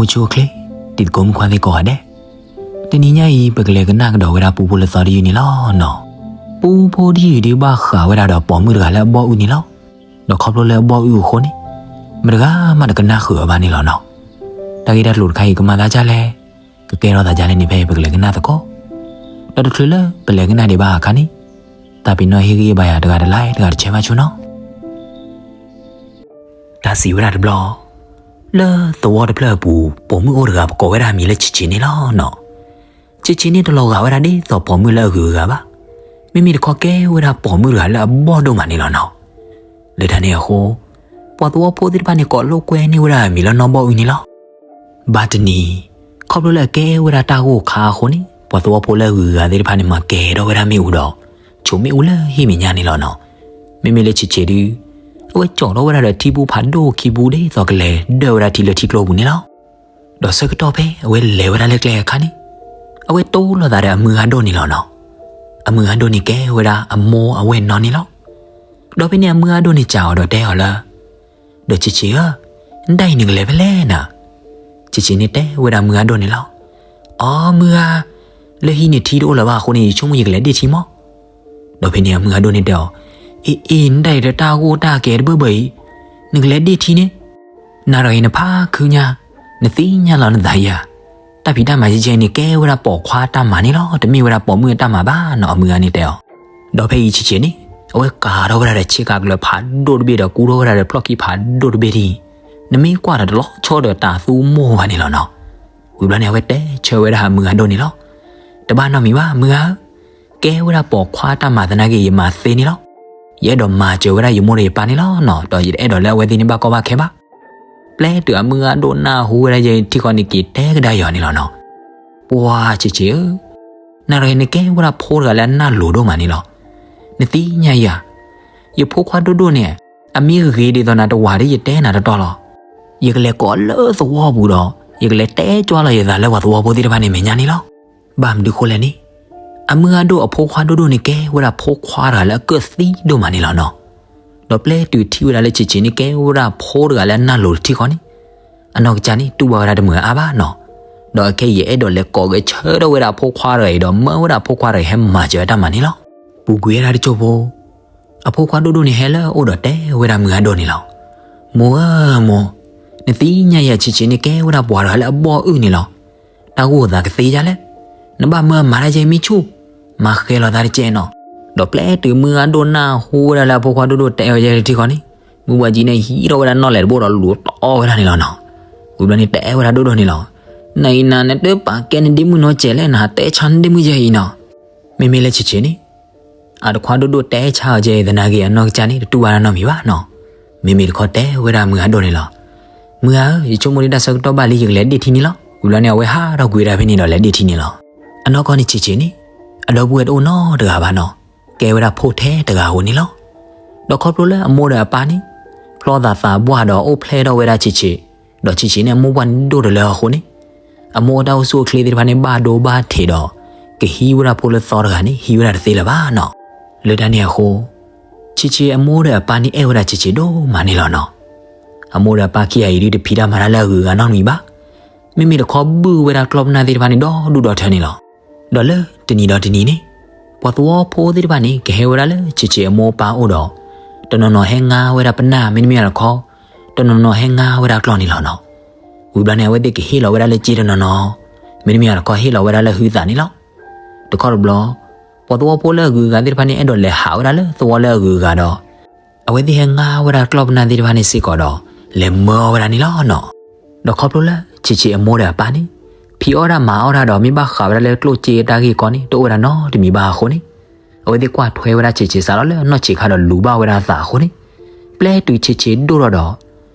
မုၢ်ဆူၣ်အိၣ်ချ့, တံၤသကိးမုၣ်ခွါသ့ၣ်ကိးဂၤဒဲး, တနံၤညါအံၤ ပကလဲၤကနၣ်ကဒီးဝဲဒၣ်ပူဖိလၢသီတယုၢ်န့ၣ်လီၤနီၤ. ပူဖိတယုၢ်ဒုးဘၣ်ဃးဝဲဒၣ်ဒီးပိာ်မုၣ်တဂၤလၢအဘီၣ်အုၣ်န့ၣ်လီၤ. ဒီးခီဖျိလၢအဘီၣ်အုၣ်အဃိန့ၣ်, မတဂၤမးတကနၣ်ဃုာ်အီၤဘၣ်န့ၣ်လီၤနီၤ. တၢ်ဂ့ၢ်တၢ်ကျိၤတခါအံၤကမၤသးဒ်လဲၣ်, ကကဲထီၣ်သးဒ်လဲၣ်န့ၣ် ဖဲအံၤပကလဲၤကနၣ်သကိး. ဒီးတချုးလၢပလဲၤကနၣ်ဒံးဘၣ်အခါန့ၣ်, သးပ့ၤနီၣ်ဟ့ၣ်ဂံၢ်ဟ့ၣ်ဘါယၤတဂၤတlikeတဂၤတshareဘၣ်ဆိနီၤ. တၢ်စံးဝဲဒၣ်တဘျီ, လၢသဝီတဖျၢၣ်အပူၤ ပိာ်မုၣ်အိၣ်တဂၤ ပကိးဝဲဒၣ်အမံၤလၢဆံးဆံးန့ၣ်လီၤနီၤ.ဆံးဆံးန့ၣ်တလီၤဂာ်ဝဲဒၣ်ဒ်သိးပိာ်မုၣ်လၢအဂုၤအဂၤဘၣ်. မ့မ့ၢ်တခီကဲဝဲဒၣ်ပိာ်မုၣ်တဂၤလၢအဘီၣ်ဒိၣ်မးန့ၣ်လီၤနီၤ. လၢတၢ်န့ၣ်အဃိ, ပှၤသဝီဖိသ့ၣ်တဖၣ်န့ၣ် ကိးလိာ်ကွဲန့ၢ်ဝဲဒၣ်အမံၤလၢနီၢ်ဘီၣ်အုၣ်န့ၣ်လီၤ. ဘၣ်တနံၤ, ခီဖျိလၢအကဲဝဲဒၣ်တၢ်ဂိၢ်ခါအဃိန့ၣ်, ပှၤသဝီဖိလၢအဂုၤအဂၤသ့ၣ်တဖၣ်န့ၣ် မၤကဲၤထီၣ်ဝဲဒၣ်မ့ၣ်အူဒီး ဆိးမ့ၣ်အူလၢဟံၣ်မဲာ်ညါန့ၣ်လီၤနီၤ. မ့မ့ၢ်လၢဆံးဆံးဒုး, အဝဲကၠီၣ်ထီၣ်ဝဲဒၣ်ဒီးထံပူၤဖးဒိၣ်ခံပူၤ ဒ်သိးကလဲၤဒၢၣ်ဝဲဒၣ်ထံလၢထံကျိပူၤန့ၣ်လီၤ. ဒီးဆၢကတီၢ်ဖဲအဝဲလဲၤဝဲဒၣ်လၢကျဲအခါန့ၣ်, အဝဲတိလိာ်သးဒီးအမုၢ်ဂၤဒိၣ်န့ၣ်လီၤနီၤ. အမုၢ်ဂၤဒိၣ်န့ၣ်ကဲဝဲဒၣ်အမိၢ်အဝဲၢ်နီၢ်န့ၣ်လီၤ. ဒီးဖဲန့ၣ်အမုၢ်ဂၤဒိၣ်န့ၣ်စံးအီၤဒီးတဲအီၤလၢ, ဒီးဆံးဆံးဧၢ, နဒၣ်အံၤနကလဲၤဖဲလဲၣ်နၤ. ဆံးဆံးန့ၣ်တဲဝဲဒၣ်မုၢ်ဂၤဒိၣ်န့ၣ်လီၤ. အီ မုၢ်ဂၤ, လၢဟံးန့ၢ်ထံတအိၣ်လၢၤဘၣ်အဃိန့ၣ် ယဆိကမိၣ်ယကလဲၤဒ့ၣ်ထံမီၢ်. ဒီးဖဲန့ၣ်အမုၢ်ဂၤဒိၣ်န့ၣ်တဲအီၤ, အ့အ့ နဒၣ်အံၤဒီးတၢ်ဂိၢ်တၢ်ကဲၤတဘၢဘၢအံၤ, နကလဲၤဒ့ၣ်ထံန့ၣ်, နၤဒီးအံၤနဖးခုညါ, နသ့ၣ်ညါလီၤနသးဧါ. တၢ်ဖံးတၢ်မၤယဲယဲန့ၣ် ကဲဝဲဒၣ်ပိာ်ခွါတၢ်မၤန့ၣ်လီၤ, တမ့ၢ်ဝဲဒၣ်ပိာ်မုၣ်အတၢ်မၤဘၣ်နီၤ, အမုၢ်ဂၤန့ၣ်တဲအီၤ. ဒီးဖဲအံၤဆံးဆံးန့ၣ် အဝဲကၤထီၣ်ဝဲဒၣ်ဒီးဆ့ကၤကလၢၤဖးဒိၣ်တဘ့ၣ်ဒီး ကူထီၣ်ဝဲဒၣ်ဒီးဖျီၣ်ခံဖးဒိၣ်တဘ့ၣ်ဒ်အံၤ, နမ့ၢ်ကွၢ်ဒီးတလီၤဆီဒီးတၤသူမိၢ်ဘၣ်န့ၣ်လီၤနီၤ. ဝံၤဘျီန့ၣ် အဝဲတဲဆၢဝဲဒၣ်အမုၢ်ဂၤဒိၣ်န့ၣ်လီၤ. တဘၣ်နီတမံၤဘၣ် မုၢ်ဂၤဧၢ, ကဲဝဲဒၣ်ပိာ်ခွါတၢ်မၤသနာ်က့ ယမၤသ့န့ၣ်လီၤ. ယအဲၣ်ဒိးမၤစၢၤဝဲဒၣ်ယမိၢ်ဒီးယပၢ်န့ၣ်လီၤနီၤ, ဒီးယတအဲၣ်ဒိးလၢအဝဲသ့ၣ်န့ၣ်ဘၣ်ကီဘၣ်ခဲဘၣ်. ပျဲတုၤအမုၢ်ဂၤဒိၣ်နၢ်ဟူဝဲဒၣ်ယဲထံဃီန့ၣ် က့ၤတဲကဒါယၤန့ၣ်လီၤနီၤ. ပှၤဆံးဆံးဧၢ, နၤဒီးအံၤနကဲဝဲဒၣ်ဖိတဂၤလၢအနၢ်လိၤဒိၣ်မးန့ၣ်လီၤ. နသ့ၣ်ညါယၤ, ယဖိခွါဒိၣ်ဒိၣ်န့ၣ် အမ့ၢ်ဂ့ၤဒ်သိးနၤတဝၤဒီး ယတဲနၤတတီလီၤ. ယကလဲၤကိးလၢသဝီပူၤဒီး ယကလဲၤတဲကွၢ်လီၤယသးလၢပှၤသဝီဖိသ့ၣ်တဖၣ်န့ၣ်မဲာ်ညါန့ၣ်လီၤ. ဘၣ်မနုၤဃိလဲၣ်န့ၣ်, အမုၢ်ဂၤဒိၣ်အဖိခွါဒိၣ်ဒိၣ်န့ၣ် ကဲဝဲဒၣ်ဖိခွါတဂၤလၢအကၢၣ်သံဒိၣ်မးန့ၣ်လီၤနီၤ. ဒီးပျဲတုၤထံၣ်ဝဲဒၣ်လၢဆံးဆံးန့ၣ် ကဲဝဲဒၣ်ဖိတဂၤလၢအနၢ်လိၤတထံဃီန့ၣ်, အနီၢ်ကစၢ်န့ၣ် တူၢ်ဘၣ်ဝဲဒၣ်တမုာ်အါဘၣ်နီၤ. ဒီးအခဲအံၤယအဲၣ်ဒိးလဲၤကိးဂဲၤဆၢထၢၣ်ဝဲဒၣ်အဖိခွါတဂၤအံၤဒီး မၢဝဲဒၣ်အဖိခွါတဂၤအံၤဟဲမၤစၢၤအတၢ်မၤန့ၣ်လီၤ. ပူၤကွံာ်ဝဲဒၣ်တစိၢ်ဖိ အဖိခွါဒိၣ်ဒိၣ်န့ၣ် ဟဲလၢအအိၣ်ဒီးတဲဝဲဒၣ်မုၢ်ဂၤဒိၣ်န့ၣ်လီၤ. မိၢ်ဧၢမိၢ်, နသ့ၣ်ညါယၤဆံးဆံးန့ၣ် ကဲဝဲဒၣ်ပှၤတဂၤလၢအဘီၣ်အုၣ်န့ၣ်လီၤ. တၢ်ဂိၢ်သးကသ့ဒ်လဲၣ်. နဘၣ်မၢအမၤတၢ်ယဲမ့ၢ်ဆူၣ်, မၤဃဲၤလီၤသးတကဲးနီၤ. ဒီးပျဲတုၤမုၢ်ဂၤဒိၣ်နၢ်ဟူဝဲဒၣ်လၢအဖိခွါဒိၣ်ဒိၣ်တဲဝဲယဲတထံဃီန့ၣ်, မုၢ်ဘှၢ်ကၠံန့ၣ် ဟံးထီၣ်ဝဲဒၣ်နီၣ်လဲၣ်တဘိဒီးလူၤတီဝဲဒၣ်န့ၣ်လီၤနီၤ. ဝံၤဘျီန့ၣ် တဲဝဲဒၣ်ဒိၣ်ဒိၣ်န့ၣ်လီၤ. နအံၤနၤ နတပာ်ကဲနဒ့မုၣ်နီတစဲးလဲၣ်, နဟးတဲဆါနဒ့မုၣ်ယဲအံၤနီၤ. မ့မ့ၢ်လၢဆံးဆံးန့ၣ် အတခွါဒိၣ်ဒိၣ်တဲဆါအီၤကဲအံၤသနာ်က့ အနီၢ်ကစၢ်န့ၣ် တတူၢ်ဘၣ်နီတမံၤဘၣ်နီၤ. မ့မ့ၢ်တခီတဲဝဲဒၣ်မုၢ်ဂၤဒိၣ်န့ၣ်လီၤ. မုၢ်ဂၤဧၢ, ယဆိကမိၣ်ဒ်တၢ်ဆၢကတီၢ်ဘၣ်လံ ယကလဲၤဒ့ၣ်ထံန့ၣ်လီၤ. ဝံၤဘျီန့ၣ် အဝဲဟးထီၣ်ကွံာ်ဝဲဒၣ်ဖဲန့ၣ်ဒီးလဲၤဒ့ၣ်ထံန့ၣ်လီၤ. အနီၢ်ကီၢ်န့ၣ်ဆံးဆံးန့ၣ် အဒီပုၢ်ဝဲၢ်တအိၣ်နီတဂၤဘၣ်နီၤ, ကဲဝဲဒၣ်ဖိထဲတဂၤဧိၤန့ၣ်လီၤ. ဒီးခီဖျိလၢအမိၢ်ဒီးအပၢ်န့ၣ် ဖျီသးသးပှၢ်ဒီးအိၣ်ဖျဲၣ်ထီၣ်ဝဲဒၣ်ဆံးဆံး, ဒီးဆံးဆံးန့ၣ် အမိၢ်ပှၢ်န့ၣ်ဒိၣ်တလၢအဃိန့ၣ် အမိၢ်အတၢ်အိၣ်ဆူၣ်အိၣ်ချ့သ့ၣ်တဖၣ်န့ၣ် ဘၣ်ဒိဘၣ်ထံးဒီး ကဟံးဝဲဒၣ်ဖိလၢသီတဂၤန့ၣ် ဟံးဝဲဒၣ်တသ့လၢၤဘၣ်နီၤ. လၢတၢ်န့ၣ်အဃိ ဆံးဆံးအမိၢ်ဒီးအပၢ်န့ၣ်အဲၣ်ဝဲဒၣ်ဆံးဆံးဒိၣ်မးန့ၣ်လီၤနီၤ. အမိၢ်ဒီးအပၢ်ခံဂၤအံၤဒုး တဖံးတၢ်မၤတၢ်လၢအဂုၤအဂၤနီတမံၤဘၣ်. မ့မ့ၢ်တခီဘုၣ်ဝဲဒၣ်ကျီၢ်ပနၢ်သ့ၣ်တဖၣ်န့ၣ် ဒီဒူၣ်ဒီထၢန့ၣ်လီၤ. ဒီးလၢတနံၤဒီးတနံၤန့ၣ် ပှၤသဝီဖိသ့ၣ်တဖၣ်န့ၣ် ကဟဲဝဲဒၣ်လၢဆံးဆံးအမိၢ်အပၢ်အိၣ်ဒီး တနီၤနီၤဟဲငါဝဲဒၣ်ပနၢ် မ့တမ့ၢ်တခီ တနီၤနီၤဟဲငါဝဲဒၣ်ကျီၢ်န့ၣ်လီၤနီၤ. ဝံၤဘျီန့ၣ် အဝဲသ့ၣ်ကဟ့ၣ်လီၤဝဲဒၣ်လၢစ့တနီၤနီၤ, မ့တမ့ၢ်တခီဟ့ၣ်လီၤဝဲဒၣ်လၢဟုသးန့ၣ်လီၤ. တခီတဘျီ ပှၤသဝီဖိလၢအဂုၤအဂၤသ့ၣ်တဖၣ်န့ၣ် အဲၣ်ဒိးလဲၤဟးဝဲဒၣ်လၢသဝီလၢအဂုၤအဂၤဒီး အဝဲသ့ၣ်ဟဲငါဝဲဒၣ်ကျီၢ်ပနၢ်သ့ၣ်တဖၣ်န့ၣ်စ့ၢ်ကီးဒီး လဲၤမၢအီၣ်ဝဲဒၣ်န့ၣ်လီၤနီၤ. ဒီးခီဖျိလၢဆံးဆံးအမိၢ်ဒီးအပၢ်န့ၣ် ဖံးအီၣ်တၢ်မၤအီၣ်တၢ်ဒီး မ့ၢ်ဘၣ်ဃးဝဲဒၣ်လၢကျိၣ်စ့တၢ်ဂ့ၢ်ကီန့ၣ် တအိၣ်ဝဲဒၣ်နီတမံၤဘၣ်အဃိန့ၣ် အဝဲသ့ၣ်ကွၢ်ထွဲဝဲဒၣ်ဆံးဆံးစးထီၣ်လၢအနီၢ်ဆံးခါဒီးလူၤဘၣ်ဝဲဒၣ်အသးအဃိန့ၣ် ပျဲတုၤဆံးဆံးဒိၣ်ထီၣ်ဒီး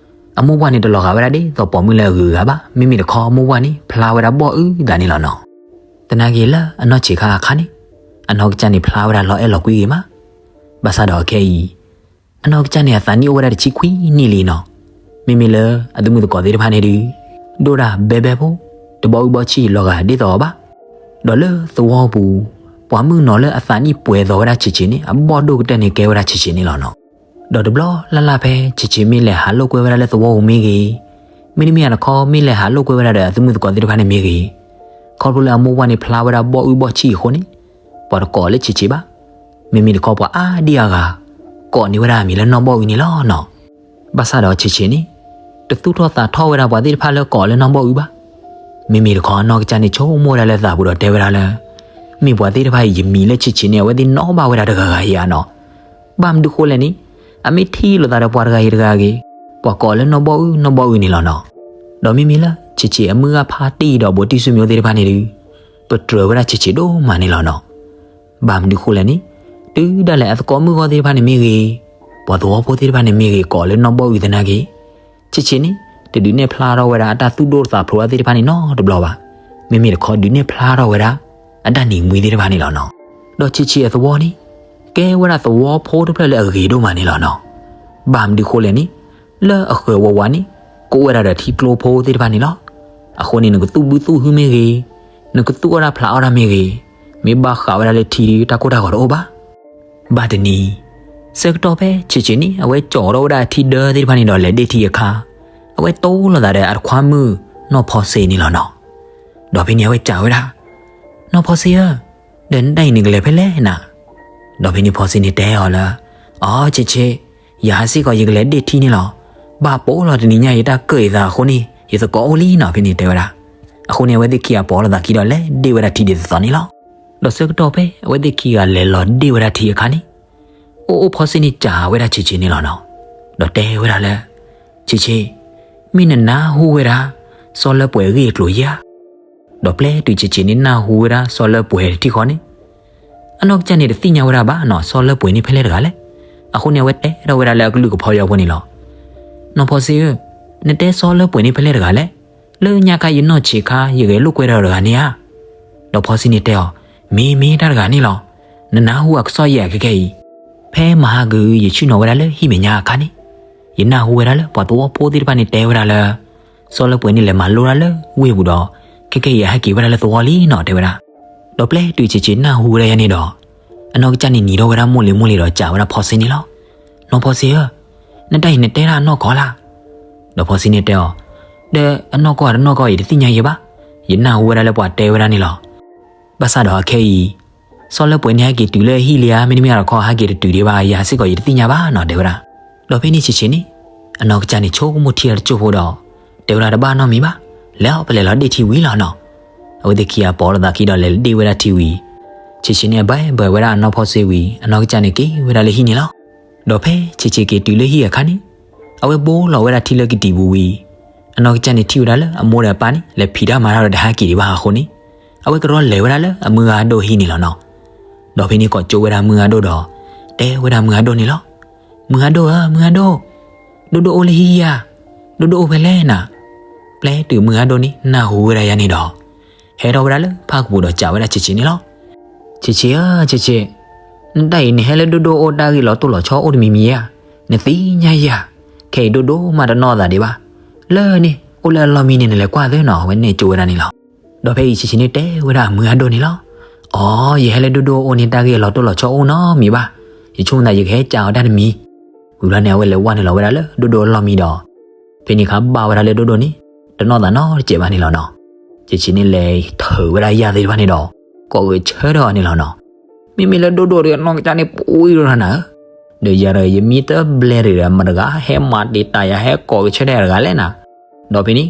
အမိၢ်ပှၢ်န့ၣ်တလီၤဂာ်ဝဲဒၣ်ဒ်သိးပိာ်မုၣ်လၢအဂုၤအဂၤဘၣ်. မ့မ့ၢ်တခီအမိၢ်ပှၢ်န့ၣ် ဖျါဝဲဒၣ်ဘီၣ်အုၣ်သးန့ၣ်လီၤနီၤ. သနာ်က့လၢအနီၢ်ဆံးခါအခါန့ၣ် အနီၢ်ကစၢ်န့ၣ်ဖျါဝဲဒၣ်လီၤအဲၣ်လီၤကွံဂ့ၤမး. ဘၣ်ဆၣ်ဒီးအခဲအံၤ အနီၢ်ကစၢ်န့ၣ်အသးနံၣ်အိၣ်ဝဲဒၣ်တဆံခွံနံၣ်လံနီၤ. မ့မ့ၢ်လၢအသုးမုၢ်သကိးသ့ၣ်တဖၣ်န့ၣ်ဒုး ဒိၣ်ဒၣ်ဘဲဘဲဖိ တဘီအုၣ်ဘီဆံၣ်လီၤဂာ်ဒ်သိးအီၤဘၣ်. ဒီးလၢသဝီပူၤ ပှၤမုၣ်ကနီၤလၢအသးနံၣ်ပှဲၤသိးဝဲဒၣ်ဆံးဆံးန့ၣ် အဘီၣ်ဒိၣ်ကတၢၢ်န့ၣ်ကဲဝဲဒၣ်ဆံးဆံးန့ၣ်လီၤနီၤ. ဒီးတဘျီလၢ်လၢ်ဖဲဆံးဆံးမ့ၢ်လဲၤဟးလိာ်ကွဲဝဲဒၣ်လၢသဝီပူၤမ့ၢ်ဂ့ၤ, မ့တမ့ၢ်တခီ မ့ၢ်လဲၤဟးလိာ်ကွဲဝဲဒၣ်ဒီးအသုမုၣ်သကိးသ့ၣ်တဖၣ်န့ၣ်မ့ၢ်ဂ့ၤ, ခီဖျိလၢအမိၢ်ဝၢ်န့ၣ်ဖျါဝဲဒၣ်ဘီၣ်အုၣ်ဘီၣ်ဆံၣ်အဃိန့ၣ်, ပှၤတကိးလၢဆံးဆံးဘၣ်. မ့မ့ၢ်တခီပှၤအါဒံအါဂၤ, ကိးန့ၢ်ဝဲဒၣ်အမံၤလၢနီၢ်ဘီၣ်အုၣ်န့ၣ်လီၤနီၤ. ဘၣ်ဆၣ်ဒီးဆံးဆံးန့ၣ်, တသူၣ်ထီၣ်သးထီၣ်ဝဲဒၣ်ပှၤသ့ၣ်တဖၣ်လၢကိးလၢနီၢ်ဘီၣ်အုၣ်ဘၣ်. မ့မ့ၢ်တခီအနီၢ်ကစၢ်န့ၣ် ဆိကမိၣ်ဝဲဒၣ်လၢသးပူၤဒီးတဲဝဲဒၣ်လၢ, မ့ၢ်ပှၤသ့ၣ်တဖၣ်အံၤ ယမံၤလၢဆံးဆံးန့ၣ် အဝဲသ့ၣ်နီၣ်ဘၣ်ဝဲဒၣ်တဂၤဂၤဧါနီၤ. ဘၣ်မနုၤဃိလဲၣ်န့ၣ်, အမ့ၢ်ထံၣ်လိာ်သးဒီးပှၤတဂၤအံၤတဂၤအံၤ, ပှၤကိးလၢနီၢ်ဘီၣ်အုၣ်နီၢ်ဘီၣ်အုၣ်န့ၣ်လီၤနီၤ. ဒီးမ့မ့ၢ်လၢဆံးဆံးအမုၢ်ဂၢ်ဖါတံၢ်ဒီးဘိးတံၢ်စူမံသ့ၣ်တဖၣ်န့ၣ်ဒီး, ပတြၢၤဝဲဒၣ်ဆံးဆံးဒိၣ်မးန့ၣ်လီၤနီၤ. ဘၣ်မနုၤဃိလဲၣ်န့ၣ်, တုၤဒၣ်လဲာ်အသကိးမုၣ်ဂီၢ်သ့ၣ်တဖၣ်န့ၣ်မ့ၢ်ဂ့ၤ, ပှၤသဝီဖိသ့ၣ်တဖၣ်န့ၣ်မ့ၢ်ဂ့ၤ ကိးလၢနီၢ်ဘီၣ်အုၣ်သနာ်က့, ဆံးဆံးန့ၣ်, တဒုးနဲၣ်ဖျါထီၣ်ဝဲဒၣ်အတၢ်သူၣ်ဒိၣ်သးဖျိးသ့ၣ်တဖၣ်န့ၣ်နီတဘျီဘၣ်. မ့မ့ၢ်တခီဒုးနဲၣ်ဖျါထီၣ်ဝဲဒၣ်အတၢ်နံၤမှံသ့ၣ်တဖၣ်န့ၣ်လီၤနီၤ. ဒီးဆံးဆံးအသဝီန့ၣ်, ကဲဝဲဒၣ်သဝီဖိတဖျၢၣ်လၢအဂ့ၤဒိၣ်မးန့ၣ်လီၤနီၤ. ဘၣ်မနုၤဃိလဲၣ်န့ၣ်, လၢအဃၢၤဝးဝးန့ၣ်, ကိးဝဲဒၣ်ဒီးထံကျိဖိသ့ၣ်တဖၣ်န့ၣ်လီၤ. အဃိန့ၣ် နကသူၣ်ဘုသူၣ်ဟုမ့ၢ်ဂ့ၤ, နကသူၣ်အီၣ်တၢ်ဖျးအီၣ်တၢ်မ့ၢ်ဂ့ၤ, မ့ၢ်ဘၣ်ဃးဝဲဒၣ်လၢထံဒီး တၢ်ကိၢ်တၢ်ဂီၤတအိၣ်ဘၣ်. ဘၣ်တနံၤ, ဆၢကတီၢ်ဖဲဆံးဆံးန့ၣ် အဝဲကၠီထီၣ်ဝဲဒၣ်အထံဒၢသ့ၣ်တဖၣ်န့ၣ်ဒီးလဲၤဒ့ၣ်ထံအခါ, အဝဲတိလိာ်သးဒီးအတခွါမုၣ်နီၢ်ဖီစ့န့ၣ်လီၤနီၤ. ဒီးဖဲန့ၣ်အဝဲစံးဝဲဒၣ်, နီၢ်ဖီစ့ဧၢ, ဒီးနတၢ်အံၤနကလဲၤဖဲလဲၣ်နၤ. ဒီးဖဲန့ၣ်ဖီစ့န့ၣ်တဲအီၤလၢ, အိ ဆံးဆံး, ယၤစ့ၢ်ကီးယကလဲၤဒ့ၣ်ထံန့ၣ်လီၤ. ဘၣ်ပိာ်လီၤတနံၤညါယတၢ်ကၢၣ်အသးအဃိန့ၣ် ယသကိးအိၣ်လံနီၤ ဖဲန့ၣ်တဲဝဲဒၣ်. အဃိန့ၣ် အဝဲသ့ၣ်ခံဂၤပိာ်လိာ်သးခံဒီးလဲၤဒ့ၣ်ဝဲဒၣ်ထံဒ်သိးသိးန့ၣ်လီၤ. ဒီးဆၢကတီၢ်ဖဲအဝဲသ့ၣ်ခံဂၤလဲၤလီၤဒ့ၣ်ဝဲဒၣ်ထံအခါန့ၣ်, အိၣ်အိၣ်ဖီစ့န့ၣ်စံးဝဲဒၣ်ဆံးဆံးန့ၣ်လီၤနီၤ. ဒီးတဲဝဲဒၣ်လၢ, ဆံးဆံး, မ့ၢ်နနၢ်ဟူဝဲဒၣ် စီၤလၢပှဲၤအဂ့ၢ်အကျိၤဧါ. ဒီးပျဲတုၤဆံးဆံးန့ၣ် နၢ်ဟူဝဲဒၣ်စီၤလၢပှဲၤတထံၣ်ဃီန့ၣ်, အနီၢ်ကစၢ်န့ၣ်တသ့ၣ်ညါဝဲဒၣ်ဘၣ်နီၤ စီၤလၢပှဲၤန့ၣ်ဖဲလဲၣ်တဂၤလဲၣ်. အဃိန့ၣ် အဝဲတဲထီၣ်ဝဲဒၣ်လၢအကလုၢ်ကဖီယီဖိန့ၣ်လီၤ. နီၢ်ဖီစ့ဧၢ, နတဲစီၤလၢပှဲၤန့ၣ်ဖဲလဲၣ်တဂၤလဲၣ်. လၢညါခါယနီၢ်ဆံးခါ ယဂဲၤလိာ်ကွဲဒီးတဂၤန့ၣ်ဧါ. ဒီးဖီစ့န့ၣ်တဲအီၤ, မ့ၢ်မ့ၢ်တၢ်တဂၤန့ၣ်လီၤ. နနၢ်ဟူအကစီၣ်ယဲၢ်ခဲကဲအံၤ, ဖဲမဟါက ယဆ့ၣ်နီၤဝဲဒၣ်လၢဟံၣ်မဲာ်ညါအခါန့ၣ်, ယနၢ်ဟူဝဲဒၣ်လၢပှၤသဝီဖိသ့ၣ်တဖၣ်န့ၣ်တဲဝဲဒၣ်လၢ စီၤလၢပှဲၤန့ၣ်လဲၤမၤလိတၢ်လၢဝ့ၢ်ပူၤဒီး ခဲကဲအံၤအဟဲက့ၤဝဲဒၣ်လၢသဝီလံနီၤ တဲဝဲဒၣ်. ဒီးပျဲတုၤဆံးဆံးနၢ်ဟူဝဲဒၣ်ယၤန့ၣ်ဒီး အနီၢ်ကစၢ်န့ၣ်နံၤထီၣ်ဝဲဒၣ်မိၢ်လံၤမိၢ်လံၤဒီးစံးဝဲဒၣ်ဖီစ့န့ၣ်လီၤ. နီၢ်ဖီစ့ဧၢ, နတၢ်အံၤနတဲဒၣ်အနီၢ်ကီၢ်လၢ်. ဒီးဖီစ့န့ၣ်တဲအီၤ, ဒီးအနီၢ်ကီၢ်ဧါတနီၢ်ကီၢ် ယတသ့ၣ်ညါယဲၢ်ဘၣ်. ယနၢ်ဟူဝဲဒၣ်လၢပှၤတဲဝဲဒၣ်န့ၣ်လီၤ. ဘၣ်ဆၣ်ဒီးအခဲအံၤ စီၤလၢပှဲၤန့ၣ်ဟဲက့ၤတုၤလၢဟံၣ်လံဧါ မ့တမ့ၢ်တခီဟဲက့ၤတတုၤဒံးဘၣ် ယၤစ့ၢ်ကီးယတသ့ၣ်ညါဘၣ်နီၤ တဲဝဲဒၣ်. ဒီးဖဲန့ၣ်ဆံးဆံးန့ၣ် အနီၢ်ကစၢ်န့ၣ်ဆိကမိၣ်ထံအတစိၢ်ဖိဒီး တဲဝဲဒၣ်တဘၣ်နီတမံၤဘၣ်, လဲၤအီၤပလဲၤလီၤဒ့ၣ်ထံဝံၤလီၤနီၤ. အဝဲသ့ၣ်ခံဂၤပိာ်လိာ်သးခံဒီးလဲၤဒ့ၣ်ဝဲဒၣ်ထံဝံၤ, ဆံးဆံးန့ၣ်အဘၣ်ဘၣ်ဝဲဒၣ်အနီၢ်ဖီစ့ဝံၤ အနီၢ်ကစၢ်န့ၣ်က့ၤဝဲဒၣ်လၢဟံၣ်န့ၣ်လီၤ. ဒီးဖဲဆံးဆံးက့ၤတုၤလၢဟံၣ်အခါန့ၣ်, အဝဲဘိလီၤဝဲဒၣ်ထံလၢကတံာ်ပူၤဝံၤ, အနီၢ်ကစၢ်န့ၣ်ထံၣ်ဝဲဒၣ်လၢအမိၢ်ဒီးအပၢ်န့ၣ် လဲၤဖံးတၢ်မၤတၢ်ဒီးတဟဲက့ၤဒံးဘၣ်အဃိန့ၣ်, အဝဲကရီလဲၤဝဲဒၣ်လၢအမုၢ်ဂၤဒိၣ်ဟံၣ်န့ၣ်လီၤနီၤ. ဒီးဖဲန့ၣ်ကိးကၠိဝဲဒၣ်မုၢ်ဂၤဒိၣ်ဒီး တဲဝဲဒၣ်မုၢ်ဂၤဒိၣ်န့ၣ်လီၤ. မုၢ်ဂၤဒိၣ်ဧၢ မုၢ်ဂၤဒိၣ်, ဒိၣ်ဒိၣ်အိၣ်လၢဟံၣ်ဧါ, ဒိၣ်ဒိၣ်အိၣ်ဖဲလဲၣ်နၤ. ပျဲတုၤမုၢ်ဂၤဒိၣ်န့ၣ်နၢ်ဟူဝဲဒၣ်ယၤန့ၣ်ဒီး ဟဲထီၣ်ဝဲဒၣ်လၢဖၣ်ကပူၤဒီးစံးဝဲဒၣ်ဆံးဆံးန့ၣ်လီၤ. ဆံးဆံးဧၢ ဆံးဆံး, နတၢ်အံၤနဟဲလၢဒိၣ်ဒိၣ်အိၣ်တၢ်ဂ့ၢ်လီၤတိၢ်လီၤဆီအိၣ်တမံၤမံၤဧါ, နသ့ၣ်ညါယၤ, ခဲအံၤဒိၣ်ဒိၣ်မးတနီၣ်သးဒံးဘၣ်, လၢန့ၣ် အိၣ်လၢအလီၢ်မံန့ၣ် နလဲၤကွၢ်သ့နီၤ အဝဲနဲၣ်ကၠိဝဲဒၣ်န့ၣ်လီၤ. ဒီးဖဲအံၤဆံးဆံးန့ၣ်တဲဝဲဒၣ်အမုၢ်ဂၤဒိၣ်န့ၣ်လီၤ. အိ ယဟဲလၢဒိၣ်ဒိၣ်အိၣ်န့ၣ်တၢ်ဂ့ၢ်အလီၤတိၢ်လီၤဆီအိၣ်နီတမံၤဘၣ်, ယဆိကမိၣ်သးယကဟဲကးအီၤတၢ်တမံၤ. ဝံၤဘျီန့ၣ် အဝဲလဲၤဝဲနုာ်လီၤဝဲဒၣ်လၢဒိၣ်ဒိၣ်အလီၢ်မံဒီး ဖဲန့ၣ်အခါဘၣ်ဝဲဒၣ်လၢဒိၣ်ဒိၣ်န့ၣ် တနီၣ်သးနီတစဲးဘၣ်န့ၣ်လီၤနီၤ. ဆံးဆံးန့ၣ်လဲၤထုးဝဲဒၣ်ယၣ်သ့ၣ်တဖၣ်န့ၣ်ဒီး ကိးဂဲၤဆၢထၢၣ်အီၤန့ၣ်လီၤနီၤ. မ့မ့ၢ်လၢဒိၣ်ဒိၣ်ဒီးအနီၢ်ကစၢ်န့ၣ်ပှံၤထီၣ်နၤဧၢ, ဒီးယၤဒီးယမံတဘျဲၣ်တဂၤ မတၤတဂၤဟဲမၤတံာ်တာ်ယၤ ဟဲကိးဂဲၤဆၢထၢၣ်ယၤတဂၤလဲၣ်နၤ. ဒီးဖဲန့ၣ်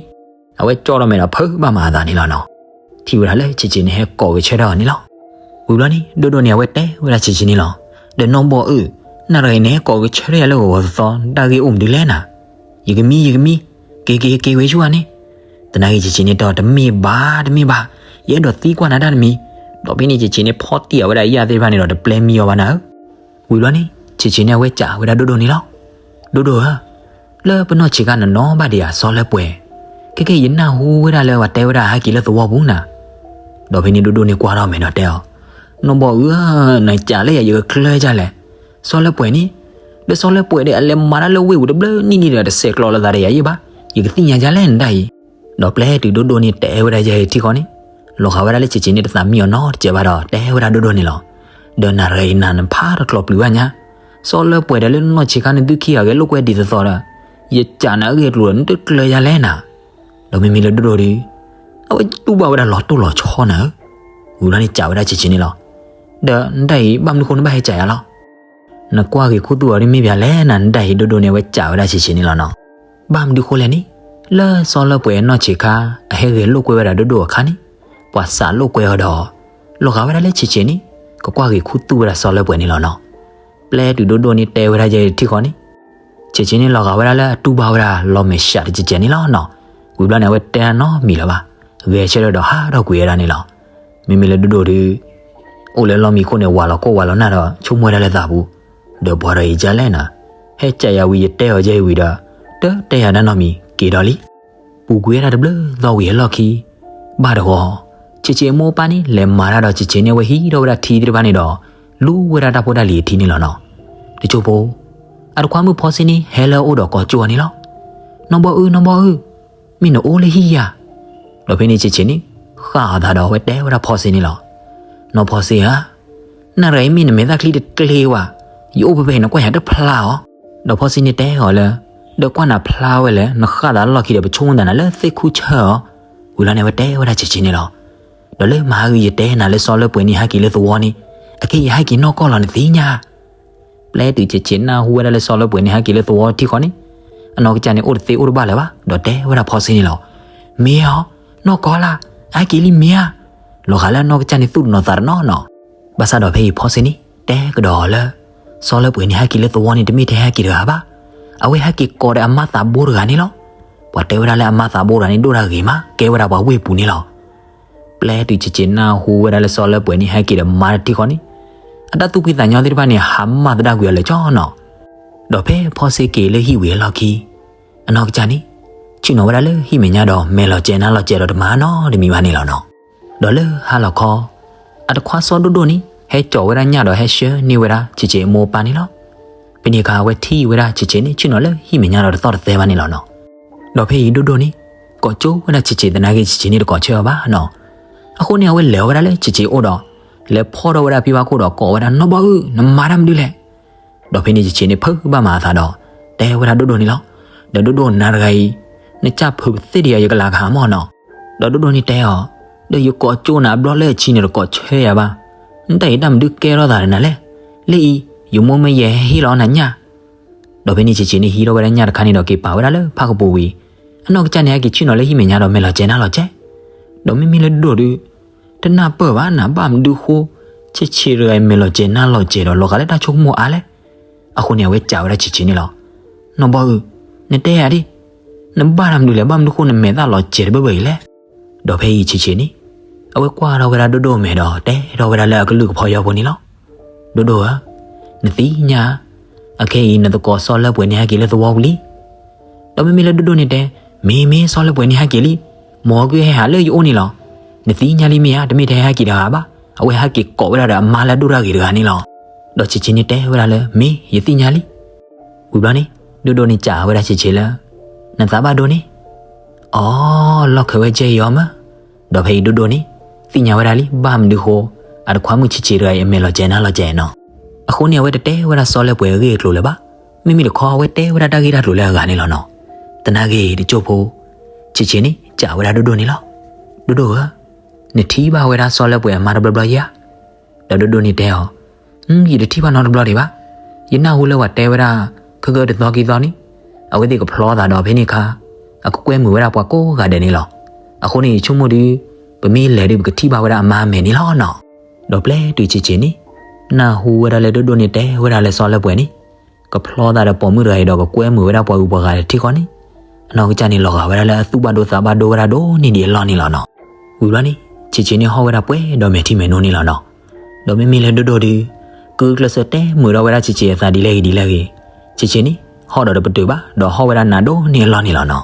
အဝဲကၠီထီၣ်မဲာ်ဒီးဖုးဘၣ်မၤအသးန့ၣ်လီၤနီၤ. ထံၣ်ဝဲဒၣ်လၢဆံးဆံးန့ၣ်ဟဲကိးဂဲၤဆၢထၢၣ်အီၤန့ၣ်လီၤ. ဝံၤဘျီန့ၣ် ဒိၣ်ဒိၣ်န့ၣ် အဝဲတဲဝဲဒၣ်ဆံးဆံးန့ၣ်လီၤ. ဒီးနီၢ်ဘီၣ်အုၣ်, နၤတဂၤအံၤနဟဲကိးဂဲၤဆၢထၢၣ်ယၤလၢဂီၤဂီၤသီသီ တၢ်ဂ့ၢ်အိၣ်မနုၤလဲၣ်နၤ. ယကမံ ယကမံ, က့ၤက့ၤက့ၤဝဲဆူၣ်ဧါန့ၣ်. သနာ်က့ဆံးဆံးန့ၣ်တဲအီၤ တမ့ၢ်ဘၣ် တမ့ၢ်ဘၣ်, ယအဲၣ်ဒိးသံကွၢ်နၤတၢ်တမံၤ. ဒီးဖဲန့ၣ်ဆံးဆံးန့ၣ်ဖီၣ်တံၢ်အဝဲဒၣ်ယၣ်သ့ၣ်တဖၣ်န့ၣ်ဒီးတပျဲမံအီၤဘၣ်နၤဧၢ. ဝံၤဘျီန့ၣ် ဆံးဆံးန့ၣ်အဝဲစံးဝဲဒၣ်ဒိၣ်ဒိၣ်န့ၣ်လီၤ. ဒိၣ်ဒိၣ်ဧၢ, လၢပနီၢ်ဆံးခါနနီၣ်ဘၣ်ဒံးဧါစီၤလၢပှဲၤ, ခဲကဲယနၢ်ဟူဝဲဒၣ်လၢပှၤတဲဝဲဒၣ်ဟဲက့ၤလၢသဝီပူၤနၤ. ဒီးဖဲန့ၣ်ဒိၣ်ဒိၣ်န့ၣ်ကွၢ်ထီၣ်မဲာ်ဒီးတဲအီၤ, နီၢ်ဘီၣ်အုၣ်ဧၢ, နစံးလၢယၤယကကျၢၤဒ်လဲၣ်. စီၤလၢပှဲၤန့ၣ်, ဒီးစီၤလၢပှဲၤဒီးအလဲၤမၤတၢ်လၢဝ့ၢ်ပူၤတဘျီနံၣ်နံၣ်ဒီးတဆဲးကျိးလိာ်သးဒီးယၤယဲၢ်ဘၣ်, ယကသ့ၣ်ညါဒ်လဲၣ်နတၢ်အံၤ. ဒီးပျဲတုၤဒိၣ်ဒိၣ်န့ၣ်တဲဝဲဒၣ်ယဲၢ်ထံဃီန့ၣ်, လီၤဃာ်ဝဲဒၣ်လၢဆံးဆံးန့ၣ်တသးမံအီၤနီတစဲးဘၣ်ဒီး တဲဝဲဒၣ်ဒိၣ်ဒိၣ်န့ၣ်လီၤ. ဒီးနၤတဂၤအံၤနၤနဖးတကျိၤပျုၤဘၣ်ညါ, စီၤလၢပှဲၤဒီးလၢနီၢ်ဆံးခါနသုခံဂၤဂဲၤလိာ်ကွဲဒ်သိးသိးဒီး, ယစံးနၤအဂ့ၢ်အကျိၤဒီး နတကျၢၤယၤလဲၣ်နၤ. ဒီးမ့မ့ၢ်လၢဒိၣ်ဒိၣ်ဒီး အဝဲတူၢ်ဘၣ်ဝဲဒၣ်လီၤတိၢ်လီၤဆီနၤဧၢ, ဝံၤလီၤန့ၣ်စံးဝဲဒၣ်ဆံးဆံးန့ၣ်လီၤ. ဒီးနတၢ်အံၤဘၣ်မနုၤဃိနဘၣ်ဟဲစံးယၤလီၤ. နကွၢ်ဂ့ၤခူသူၣ်အီၤဒ်မ့ၢ်ပှၤလဲၣ်နၤ နတၢ်အံၤဒိၣ်ဒိၣ်န့ၣ် အဝဲစံးဝဲဒၣ်ဆံးဆံးန့ၣ်လီၤနီၤ. ဘၣ်မနုၤဃိလဲၣ်န့ၣ်, လၢစီၤလၢပှဲၤအနီၢ်ဆံးခါ အဟဲဂဲၤလိာ်ကွဲဝဲဒၣ်ဒိၣ်ဒိၣ်အခါန့ၣ်, ပှၤစးလိာ်ကွဲအီၤဒီး လီၤဂာ်ဝဲဒၣ်လၢဆံးဆံးန့ၣ် ကကွၢ်ဂ့ၤခူသူၣ်ဝဲဒၣ်စီၤလၢပှဲၤန့ၣ်လီၤနီၤ. ပျဲတုၤဒိၣ်ဒိၣ်န့ၣ်တဲဝဲဒၣ်ယဲတထံၣ်ဃီန့ၣ်, ဆံးဆံးန့ၣ်လီၤဂာ်ဝဲဒၣ်လၢအတူၢ်ဘၣ်ဝဲဒၣ်လီၤမဲာ်ဆှးတကဲးကဲးန့ၣ်လီၤနီၤ. ဝံၤဘျီန့ၣ် အဝဲတဲတၢ်နီတမံၤလၢၤဘၣ်, ဂဲၤဆၢထၢၣ်ဒီးဟးထီၣ်ကွံာ်ဝဲဒၣ်န့ၣ်လီၤ. မ့မ့ၢ်လၢဒိၣ်ဒိၣ်ဒီး အိၣ်လၢလီၢ်မံခိၣ်န့ၣ် ဝးလီၤခိၣ်ဝးလီၤနၢ်ဒီး ဆိကမိၣ်ဝဲဒၣ်လၢသးပူၤ, ဒီးပှၤဒီးအံၤဒ်လဲၣ်နၤ, ဟဲစံးယၤဝံၤ ယတဲအီၤယဲအံၤဝံၤဒီး တတဲယၤနီတမံၤက့ၤဒီးလံ. ပူၤကွံာ်ဝဲဒၣ်တဘျုးသီဝံၤအလီၢ်ခံ ဘၣ်တဂီၤ, ဆံးဆံးအမိၢ်အပၢ်န့ၣ် လဲၤမၤတၢ်ဒီးဆံးဆံးန့ၣ် အဝဲဟံးထီၣ်ဝဲဒၣ်ထံသ့ၣ်တဖၣ်န့ၣ်ဒီး လူဝဲဒၣ်တၢ်ဖိတၢ်လံၤအထံန့ၣ်လီၤနီၤ. တစိၢ်ဖိ အတခွါမုၣ်ဖီစ့န့ၣ် ဟဲလၢအအိၣ်ဒီးကိးကၠိအီၤန့ၣ်လီၤ. နီၢ်ဘီအုၣ် နီၢ်ဘီအုၣ်, မ့ၢ်နအိၣ်လၢဟံၣ်ဧါ. ဒီးဖဲန့ၣ်ဆံးဆံးန့ၣ် ဃၣ်အသးဒီးအဝဲတဲဝဲဒၣ်ဖီစ့န့ၣ်လီၤ. နီၢ်ဖီစ့ဧၢ, နၤတဂၤအံၤမ့ၢ်နမဲာ်သၣ်ချံတကျ့ဘၣ်, ယအိၣ်ဖဲဖဲအံၤနကွၢ်ယၤတဖျါအီၤ. ဒီးဖီစ့န့ၣ်တဲအီၤလၢ ဒီးကွၢ်နၤဖျါဝဲလဲၣ်, နဃၣ်သးလီၢ်ခံဒီး ပဆိကမိၣ်သးနၤလၢသ့ၣ်ခူၣ်ဆၢၣ်အီၤ. ဝံၤလီၤန့ၣ် အဝဲတဲဝဲဒၣ်ဆံးဆံးန့ၣ်လီၤ. ဒီးလၢမဟါဂံၤယတဲနၤလၢစီၤလၢပှဲၤန့ၣ်ဟဲက့ၤလၢသဝီန့ၣ်, အခဲအံၤယဟဲက့ၤနီၢ်ကီၢ်လီၤနသ့ၣ်ညါ. ပျဲတုၤဆံးဆံးနၢ်ဟူဝဲဒၣ်လၢစီၤလၢပှဲၤန့ၣ်ဟဲက့ၤလၢသဝီတထံၣ်ဃီန့ၣ်, အနီၢ်ကစၢ်န့ၣ်အိၣ်တသ့အိၣ်တဘၣ်လၢၤဘၣ်, ဒီးတဲဝဲဒၣ်ဖီစ့န့ၣ်လီၤ. မ့ၢ်ဧါ, နီၢ်ကီၢ်လၢ်, အဟဲက့ၤလံမ့ၢ်ဧါ. လီၤဂာ်လၢအနီၢ်ကစၢ်န့ၣ်သူၣ်တနီၤသးတနီၤနီၤ. ဘၣ်ဆၣ်ဒီးဖဲအံၤဖီစ့န့ၣ် တဲကဒီးအီၤလၢ စီၤလၢပှဲၤန့ၣ်ဟဲက့ၤလၢသဝီန့ၣ် တမ့ၢ်ထဲဟဲက့ၤတဂၤဘၣ်. အဝဲဟဲက့ၤကိးဒီးအမါသးဘိတဂၤန့ၣ်လီၤ. ပှၤတဲဝဲဒၣ်လၢအမါသးဘိတဂၤန့ၣ် ဒိၣ်တၢ်ဂ့ၤမး ကဲဝဲဒၣ်ပှၤဝ့ၢ်ပူၤန့ၣ်လီၤ. ပျဲတုၤဆံးဆံးနၢ်ဟူဝဲဒၣ်လၢစီၤလၢပှဲၤန့ၣ်ဟဲက့ၤဒီးမါတထံၣ်ဃီန့ၣ်, အတၢ်သူၣ်ဖှံသးညီသ့ၣ်တဖၣ်န့ၣ် ဟးမၢ်သဒၣ်ကွံာ်အီၤလၢာ်ကၠီနီၤ. ဒီးဖဲဖီစ့က့ၤလၢဟံၣ်ဝံၤအလီၢ်ခံ, အနီၢ်ကစၢ်န့ၣ် ဆ့ၣ်နီၤဝဲဒၣ်လၢဟံၣ်မဲာ်ညါဒီး မဲာ်လီၤစဲၤနါလီၤစဲၤဒီးတမၤနီတမံၤဘၣ်န့ၣ်လီၤနီၤ. ဒီးလၢဟါလီၤခီ အတခွါစီၤဒိၣ်ဒိၣ်န့ၣ် ဟဲစိာ်ဝဲဒၣ်ညၣ်ဒီးဟဲဆှၢန့ၢ်ဝဲဒၣ်ဆံးဆံးအမိၢ်အပၢ်န့ၣ်လီၤ. ဖဲန့ၣ်အခါ အဝဲထံၣ်ဝဲဒၣ်ဆံးဆံးန့ၣ် ဆ့ၣ်နီၤလၢဟံၣ်မဲာ်ညါဒီးတသီၣ်တသဲဘၣ်န့ၣ်လီၤနီၤ. ဒီးဖဲအံၤဒိၣ်ဒိၣ်န့ၣ် ကိးကၠိဝဲဒၣ်ဆံးဆံးသနာ်က့ ဆံးဆံးန့ၣ်တကိးဆၢအီၤဘၣ်နီၤ. အဃိန့ၣ် အဝဲလဲၤဝဲဒၣ်လၢဆံးဆံးအအိၣ်ဒီး လဲၤဖီၣ်ထီၣ်ဝဲဒၣ်ဖံဘၣ်ခိၣ်ဒီးကိးဝဲဒၣ် နီၢ်ဘီအုၣ် နမၤတၢ်မနုၤလဲၣ်. ဒီးဖဲန့ၣ်ဆံးဆံးန့ၣ် ဖုးဘၣ်မၤအသးဒီး တဲဝဲဒၣ်ဒိၣ်ဒိၣ်န့ၣ်လီၤ. ဒီးဒိၣ်ဒိၣ်နၤတဂၤအံၤ နစၢ်ဖုးပသ့ၣ်ဒံးယၤ ယကလၤကဟးမီၢ်နီၤ. ဒီးဒိၣ်ဒိၣ်န့ၣ်တဲအီၤ, ဒီးယကိးကၠိနၤအဘျီလၢအဆံးန့ၣ်တကိးဆၢယၤဘၣ်. နတၢ်အံၤတၢ်မနုၤကဲထီၣ်သးဒီးနၤလဲၣ်. လၢအံၤ ယမိၢ်မ့ၢ်ယဲဟဲဟ့ၣ်လီၤနၤညၣ်. ဒီးဖဲန့ၣ်ဆံးဆံးန့ၣ်ဟံးထီၣ်ဝဲဒၣ်ညၣ်တခါန့ၣ်ဒီးက့ၤပာ်ဝဲဒၣ်လၢဖၣ်ကပူၤဝံၤ, အနီၢ်ကစၢ်န့ၣ်ဟဲက့ၤဆ့ၣ်နီၤလၢဟံၣ်မဲာ်ညါဒီးမဲာ်လီၤစဲၤနါလီၤစဲၤ. ဒီးမ့မ့ၢ်လၢဒိၣ်ဒိၣ်ဒီး တနၢ်ပၢၢ်ဘၣ်နၤ ဘၣ်မနုၤဃိ ဆံးဆံးတဂၤအံၤမဲာ်လီၤစဲၤနါလီၤစဲၤဒီးလီၤဂာ်လၢတၢ်ဆိကမိၣ်အါလဲၣ်. အဃိန့ၣ် အဝဲစံးဝဲဒၣ်ဆံးဆံးန့ၣ်လီၤ. နီၢ်ဘီအုၣ်, နတဲယၤဒ်, နဘၣ်တၢ်မနုၤလဲၣ် ဘၣ်မနုၤဃိနမဲာ်သၣ်လီၤစဲၤတဘၢဘၢအံၤလဲၣ်. ဒီးဖဲအံၤဆံးဆံးန့ၣ် အဝဲကွၢ်ထီၣ်ဝဲဒၣ်ဒိၣ်ဒိၣ်မဲာ်ဒီးတဲထီၣ်ဝဲဒၣ်လၢအကလုၢ်ကဖီယီဖိန့ၣ်လီၤ. ဒိၣ်ဒိၣ်ဧၢ, နသ့ၣ်ညါ အခဲအံၤနသကိးစီၤလၢပှဲၤန့ၣ်ဟဲက့ၤလၢသဝီပူၤလံ. ဒီးမ့မ့ၢ်လၢဒိၣ်ဒိၣ်န့ၣ်တဲ, မ့ၢ်မ့ၢ်စီၤလၢပှဲၤန့ၣ်ဟဲက့ၤလံ, မ်အကဟဲဟးလၢယအိၣ်န့ၣ်လီၤ. နသ့ၣ်ညါလံမ့ၢ်ဧါ, တမ့ၢ်ထဲဟဲက့ၤတဂၤဘၣ်, အဝဲဟဲက့ၤကိးဝဲဒၣ်ဒီးအမါလၢအဒိၣ်တၢ်ဂ့ၤတဂၤန့ၣ်လီၤ. ဒီးဆံးဆံးန့ၣ်တဲဝဲဒၣ်လၢ မ့ၢ်ယသ့ၣ်ညါလံ. ဝံၤဘျီန့ၣ် ဒိၣ်ဒိၣ်န့ၣ်စံးဝဲဒၣ်ဆံးဆံးလၢ နသးဘၣ်ဒိန့ၣ်. အိ, လီၢ်ခၢးဝဲကဲအံၤအီၤမး. ဒီးဖဲအံၤဒိၣ်ဒိၣ်န့ၣ် သ့ၣ်ညါဝဲဒၣ်လံ ဘၣ်မနုၤဃိ အတခွါမုၣ်ဆံးဆံးတဂၤအံၤအမဲာ်လီၤစဲၤနါလီၤစဲၤနီၤ. အဃိန့ၣ် အဝဲတတဲဝဲဒၣ်စီၤလၢပှဲၤအဂ့ၢ်အကျိၤလၢၤဘၣ်. မ့မ့ၢ်တခီအဝဲတဲဝဲဒၣ်တၢ်ဂ့ၢ်တၢ်ကျိၤလၢအဂၤန့ၣ်လီၤနီၤ. သနာ်က့တစိၢ်ဖိ ဆံးဆံးန့ၣ် စံးဝဲဒၣ်ဒိၣ်ဒိၣ်န့ၣ်လီၤ. ဒိၣ်ဒိၣ်ဧၢ, နထံၣ်ဘၣ်ဝဲဒၣ်စီၤလၢပှဲၤအမါတဘျီဘျီဧါ. ဒီးဒိၣ်ဒိၣ်န့ၣ်တဲအီၤ, ယတထံၣ်ဘၣ်နီတဘျီဒံးဘၣ်. ယနၢ်ဟူလၢပှၤတဲဝဲဒၣ် ခဲကတသီခံသီန့ၣ် အဝဲသ့ၣ်ကဖျီသးဒီးဖဲန့ၣ်အခါ အကကွဲမုာ်ဝဲဒၣ်ပှၤကိးဂၤဒဲးန့ၣ်လီၤ. အဃိန့ၣ် ယဆိကမိၣ်ဒီး ပမ့ၢ်လဲၤဒီး ပကထံၣ်ဘၣ်ဝဲဒၣ်အမါအမဲာ်န့ၣ်လီၤနီၤ. ဒီးပျဲတုၤဆံးဆံးန့ၣ် နၢ်ဟူဝဲဒၣ်လၢဒိၣ်ဒိၣ်န့ၣ်တဲဝဲဒၣ်လၢစီၤလၢပှဲၤန့ၣ် ကဖျီသးဒီးပိာ်မုၣ်တဂၤအံၤဒီးကကွဲမုာ်ဝဲဒၣ်ပှၤဂုၤပှၤဂၤတထံၣ်ဃီန့ၣ် အနီၢ်ကစၢ်န့ၣ်လီၤဂာ်ဝဲဒၣ်လၢအသူၣ်ဘၣ်ဒိသးဘၣ်ဒိဝဲဒၣ်ဒိၣ်န့ၢ်ဒံးအလီၢ်န့ၣ်လီၤနီၤ. ဝံၤဘျီန့ၣ် ဆံးဆံးန့ၣ်ဟီၣ်ဝဲဒၣ်ပှဲၤဒီးမဲာ်ထံမဲာ်နိန့ၣ်လီၤနီၤ. ဒီးမ့မ့ၢ်လၢဒိၣ်ဒိၣ်ဒီး ကုကျဲးစၢးတဲမုာ်ဒီးဝဲဒၣ်ဆံးဆံးအသးဒ်လဲၣ်ဂ့ၤဒ်လဲၣ်ဂ့ၤ, ဆံးဆံးန့ၣ် ဟီၣ်ဒီးတပတုာ်ဘၣ် ဒီးဟီၣ်ဝဲဒၣ်နးဒိၣ်န့ၢ်အလီၢ်န့ၣ်လီၤနီၤ.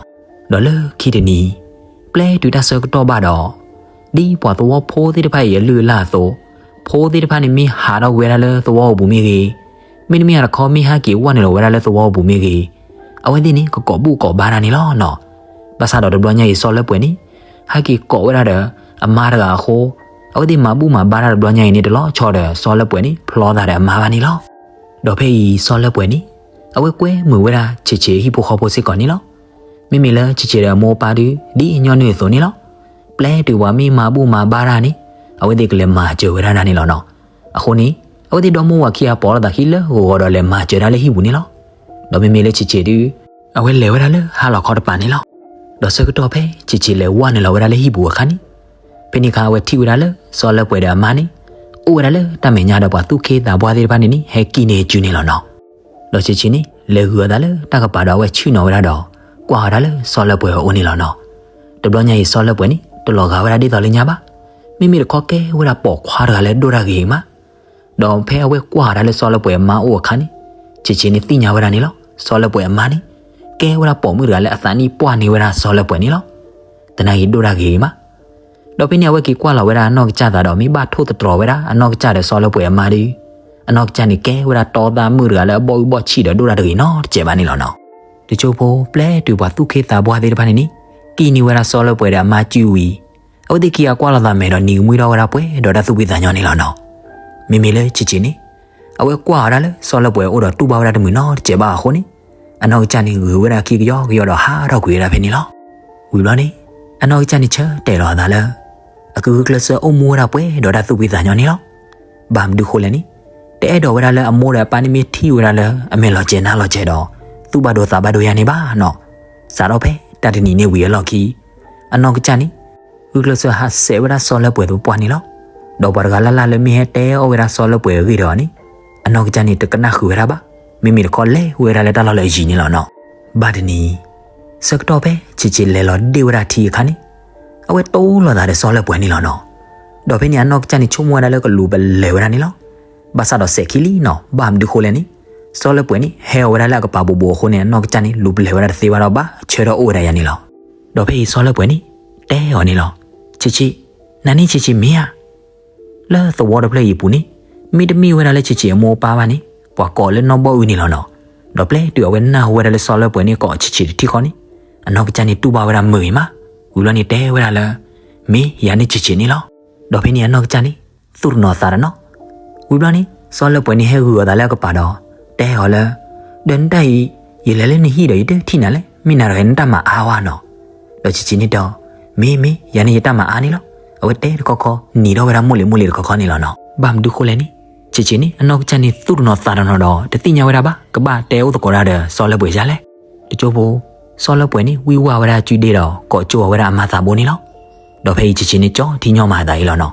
ဒီးလၢခံတနံၤ ပျဲတုၤတၢ်ဆၢကတီၢ်ဘၣ်ဒီး ဒ်ပှၤသဝီဖိသ့ၣ်တဖၣ်အံၤအလုၢ်အလၢ်အသိး, ဖိသ့ၣ်တဖၣ်န့ၣ်မ့ၢ်ဟးထီၣ်ကွံာ်ဝဲဒၣ်လၢသဝီပူၤမ့ၢ်ဂ့ၤ, မ့တမ့ၢ်တခီမ့ၢ်ဟဲက့ၤဝဲနုာ်လီၤဝဲဒၣ်လၢသဝီပူၤမ့ၢ်ဂ့ၤ, အဝဲသ့ၣ်န့ၣ် ကကိးဘူၣ်ကိးဘါတၢ်န့ၣ်လီၤနီၤ. ဘၣ်ဆၣ်ဒီးတဘျီညါအံၤစီၤလၢပှဲၤန့ၣ် ဟဲက့ၤကိးဝဲဒၣ်ဒီး အမါတဂၤအဃိ, အဝဲသ့ၣ်မၤဘူၣ်မၤဘါတၢ်တဘျီညါအံၤန့ၣ် တလီၤဆီဒီးစီၤလၢပှဲၤန့ၣ် ဖျီသးဒီးအမါဘၣ်န့ၣ်လီၤ. ဒီးဖဲအံၤစီၤလၢပှဲၤန့ၣ် အဝဲကွဲမုာ်ဝဲဒၣ်ဆံးဆံးဟံၣ်ဖိဃီဖိစ့ၢ်ကီးန့ၣ်လီၤ. မ့မ့ၢ်လၢဆံးဆံးဒီးအမိၢ်အပၢ်ဒုး ဒ်ညီနုၢ်အသိးန့ၣ်လီၤ. ပျဲတုၤပှၤမ့ၢ်မၤဘူၣ်မၤဘါတၢ်န့ၣ် အဝဲသ့ၣ်ကလဲၤမၤစၢၤဝဲဒၣ်န့ၣ်လီၤနီၤ. အဃိန့ၣ် အဝဲသ့ၣ်ဒီမါဝၤခံဂၤပိာ်လိာ်သးခံလၢဂီၤဒီးလဲၤမၤစၢၤဒၣ်လၢဟံၣ်ပူၤန့ၣ်လီၤ. ဒီးမ့မ့ၢ်လၢဆံးဆံးဒုး အဝဲလဲၤဝဲဒၣ်လၢဟါလီၤခီတပၤန့ၣ်လီၤ. ဒီးဆၢကတီၢ်ဖဲဆံးဆံးလဲၤဝဲနုာ်လီၤဝဲဒၣ်လၢဟံၣ်ပူၤအခါန့ၣ် ဖဲန့ၣ်အခါအဝဲထံၣ်ဝဲဒၣ်လၢ စီၤလၢပှဲၤဒီးအမါန့ၣ် အိၣ်ဝဲဒၣ်လၢတၢ်မဲာ်ညါဒီးပှၤသူၣ်က့သးပှၢ်သ့ၣ်တဖၣ်န့ၣ်န့ၣ် ဟဲကံၣ်န့ၢ်စုန့ၣ်လီၤနီၤ. ဒီးဆံးဆံးန့ၣ် လဲၤဂုာ်အသးလၢတၢ်ကပၤဒီးအဝဲဆ့ၣ်နီၤဝဲဒၣ်ဒီး ကွၢ်ဝဲဒၣ်လၢစီၤလၢပှဲၤအအိၣ်န့ၣ်လီၤနီၤ. တဘျီညါအံၤစီၤလၢပှဲၤန့ၣ် တလီၤဂာ်ဝဲဒၣ်ဒ်သိးလၢညါဘၣ်. မ့မ့ၢ်တခီကဲဝဲဒၣ်ပိာ်ခွါတဂၤလၢဒိၣ်တၢ်ဂ့ၤဂ့ၤမး ဒီးဖဲအဝဲကွၢ်ဝဲဒၣ်လၢစီၤလၢပှဲၤအမါအိၣ်အခါန့ၣ် ဆံးဆံးန့ၣ်သ့ၣ်ညါဝဲဒၣ်န့ၣ်လီၤ. စီၤလၢပှဲၤအမါန့ၣ် ကဲဝဲဒၣ်ပိာ်မုၣ်တဂၤလၢအသးနံၣ်ပှၢ်န့ၢ်ဝဲဒၣ်စီၤလၢပှဲၤန့ၣ်လီၤ. သနာ်က့ဒိၣ်တၢ်ဂ့ၤဂ့ၤမး ဒီးဖဲန့ၣ်အဝဲက့ၤကွၢ်လီၤဝဲဒၣ်အနီၢ်ကစၢ်သးဒီး မ့ၢ်ဘၣ်ထိၣ်သတြီၤဝဲဒၣ်အနီၢ်ကစၢ်ဒီးစီၤလၢပှဲၤအမါဒီး အနီၢ်ကစၢ်န့ၣ်ကဲဝဲဒၣ်တီသၣ်မုၣ်တဂၤလၢအဘီၣ်အုၣ်ဘီၣ်ဆံးဒီးဒိၣ်တၢ်တဂ့ၤနီတစဲးဘၣ်န့ၣ်လီၤနီၤ. တကၠိဖိပျဲတုၤပှၤသူၣ်က့သးပှၢ်သ့ၣ်တဖၣ်န့ၣ်န့ၣ် ကံၣ်န့ၢ်ဝဲဒၣ်စီၤလၢပှဲၤဒီးအမါစုဝံၤ အဝဲသ့ၣ်ခံဂၤကွၢ်လိာ်သးမဲာ်ဒီးနံၤကမှံထီၣ်ဝဲဒၣ်ပှဲၤဒီးတၢ်သူၣ်ဖှံသးညီန့ၣ်လီၤနီၤ. မ့မ့ၢ်လၢဆံးဆံးန့ၣ် အဝဲကွၢ်ဝဲဒၣ်လၢစီၤလၢပှဲၤအအိၣ်ဒီးတူၢ်ဘၣ်ဝဲဒၣ်တမုာ်နီတစဲးဘၣ်အဃိန့ၣ် အနီၢ်ကစၢ်န့ၣ်ဂုာ်ဝဲဒၣ်ခံကယီကယီဒီးဟးထီၣ်ကွံာ်ဝဲဒၣ်ဖဲန့ၣ်လီၤ. ဝံၤဘျီန့ၣ် အနီၢ်ကစၢ်န့ၣ်ဆၢတဲာ်လီၤအသးလၢ အကဂုာ်ကျဲးစၢးအိၣ်မူဝဲဒၣ်ပှဲၤဒီးတၢ်သူၣ်ဖှံသးညီန့ၣ်လီၤ. ဘၣ်မနုၤဃိလဲၣ်န့ၣ် တအဲၣ်ဒိးဝဲဒၣ်လၢအမိၢ်ဒီးအပၢ်န့ၣ်မ့ၢ်ထံၣ်ဝဲဒၣ်လၢအမဲာ်လီၤစဲၤနါလီၤစဲၤဒီး သူၣ်ဘၣ်ဒိသးဘၣ်ဒိယၤန့ၣ်ဘၣ်နီၤ. စးထီၣ်ဖဲတၢ်တနံၤန့ၣ်ဝံၤအလီၢ်ခံ အနီၢ်ကစၢ်န့ၣ် ဂုာ်ကျဲးစၢးဟးဆှဲးဝဲဒၣ်စီၤလၢပှဲၤသပှၢ်န့ၣ်လီၤ. ဒီးပှၤတဂၤလၢ်လၢ်လၢမ့ၢ်ဟဲတဲအီၣ်ဝဲဒၣ်စီၤလၢပှဲၤအဂ့ၢ်ဒီးန့ၣ် အနီၢ်ကစၢ်န့ၣ်တကနၣ်ဃုာ်ဝဲဒၣ်ဘၣ်. မ့မ့ၢ်တခီလဲၤဝဲဒၣ်လၢတၢ်လီၢ်လၢအယံၤန့ၣ်လီၤနီၤ. ဘၣ်တနံၤ ဆၢကတီၢ်ဖဲဆံးဆံးလဲၤလီၤဒ့ၣ်ဝဲဒၣ်ထံအခါန့ၣ် အဝဲတိၢ်လိာ်သးဒီးစီၤလၢပှဲၤန့ၣ်လီၤနီၤ. ဒီးဖဲန့ၣ်အနီၢ်ကစၢ်န့ၣ်ဆိကမိၣ်ဝဲဒၣ်လၢကလူၤပလဲၤဝဲဒၣ်န့ၣ်လီၤ. ဘၣ်ဆၣ်ဒီးစဲးခံလံနီၤ ဘၣ်မနုၤဃိလဲၣ်န့ၣ် စီၤလၢပှဲၤန့ၣ် ဟဲအီၤဝဲဒၣ်လၢအကပၤဘူးဘူးအဃိန့ၣ် အနီၢ်ကစၢ်န့ၣ် လူၤပလဲၤဝဲဒၣ်တသ့ဘၣ်ဒီး ဘၣ်ဆၢထၢၣ်အိၣ်ဝဲဒၣ်ယၤန့ၣ်လီၤ. ဒီးဖဲအံၤစီၤလၢပှဲၤန့ၣ် တဲအီၤန့ၣ်လီၤ. ဆံးဆံး, နၤန့ၣ်ဆံးဆံးမ့ၢ်ဧါ. လၢသဝီတဖျၢၣ်အံၤအပူၤန့ၣ် မ့တမ့ၢ်ဝဲဒၣ်လၢဆံးဆံးအမိၢ်အပၢ်ဘၣ်န့ၣ် ပှၤကိးလၢနီၢ်ဘီၣ်အုန့ၣ်လီၤနီၤ. ဒီးပျဲတုၤအဝဲနၢ်ဟူဝဲဒၣ်လၢစီၤလၢပှဲၤန့ၣ်ကိးဆံးဆံးတထံၣ်ဃီန့ၣ် အနီၢ်ကစၢ်န့ၣ်တူၢ်ဘၣ်ဝဲဒၣ်မုာ်ဂ့ၤမး. ဝံၤဘျီန့ၣ်တဲဝဲဒၣ်လၢ မ့ၢ်ယၤန့ၣ်ဆံးဆံးန့ၣ်လီၤ. ဒီးဖဲန့ၣ်အနီၢ်ကစၢ်န့ၣ် သူၣ်တနီၤသးတနီၤ. ဝံၤဘျီန့ၣ် စီၤလၢပှဲၤန့ၣ်ဟဲဂုာ်အီၤသးလၢအကပၤဒီး တဲအီၤလၢ ဒီးနတၢ်အံၤ ယလဲၤလၢနဟံၣ်ဒီးယတထံၣ်နၤလဲၣ်, မ့ၢ်နၤတဂၤနတၢ်မၤအါဝဲနီၤ. ဒီးဆံးဆံးန့ၣ်တဲအီၤ, မ့ၢ်မ့ၢ် ယၤန့ၣ်ယတၢ်မၤအါန့ၣ်လီၤ. အဝဲတဲတခီခီ နံၤထီၣ်ဝဲဒၣ်မိၢ်လံၤမိၢ်လံၤတခီခီန့ၣ်လီၤနီၤ. ဘၣ်မနုၤဃိလဲၣ်န့ၣ် ဆံးဆံးန့ၣ် အနီၢ်ကစၢ်န့ၣ်သူၣ်တနီၤသးတနီၤဒီး တသ့ၣ်ညါဝဲဒၣ်ဘၣ် ကဘၣ်တဲအိၣ်သကိးတၢ်ဒီးစီၤလၢပှဲၤယၤလဲၣ်. တကၠိဖိ စီၤလၢပှဲၤန့ၣ် ဝံၢ်ဝၢ်ဝဲဒၣ်အစုဒ့ဒီး ကိးကၠိအီၤဝဲဒၣ်အမါသးဘိန့ၣ်လီၤ. ဒီးဖဲအံၤဆံးဆံးန့ၣ် ကၠီထံညီမၤအသးအံၤလီၤနီၤ.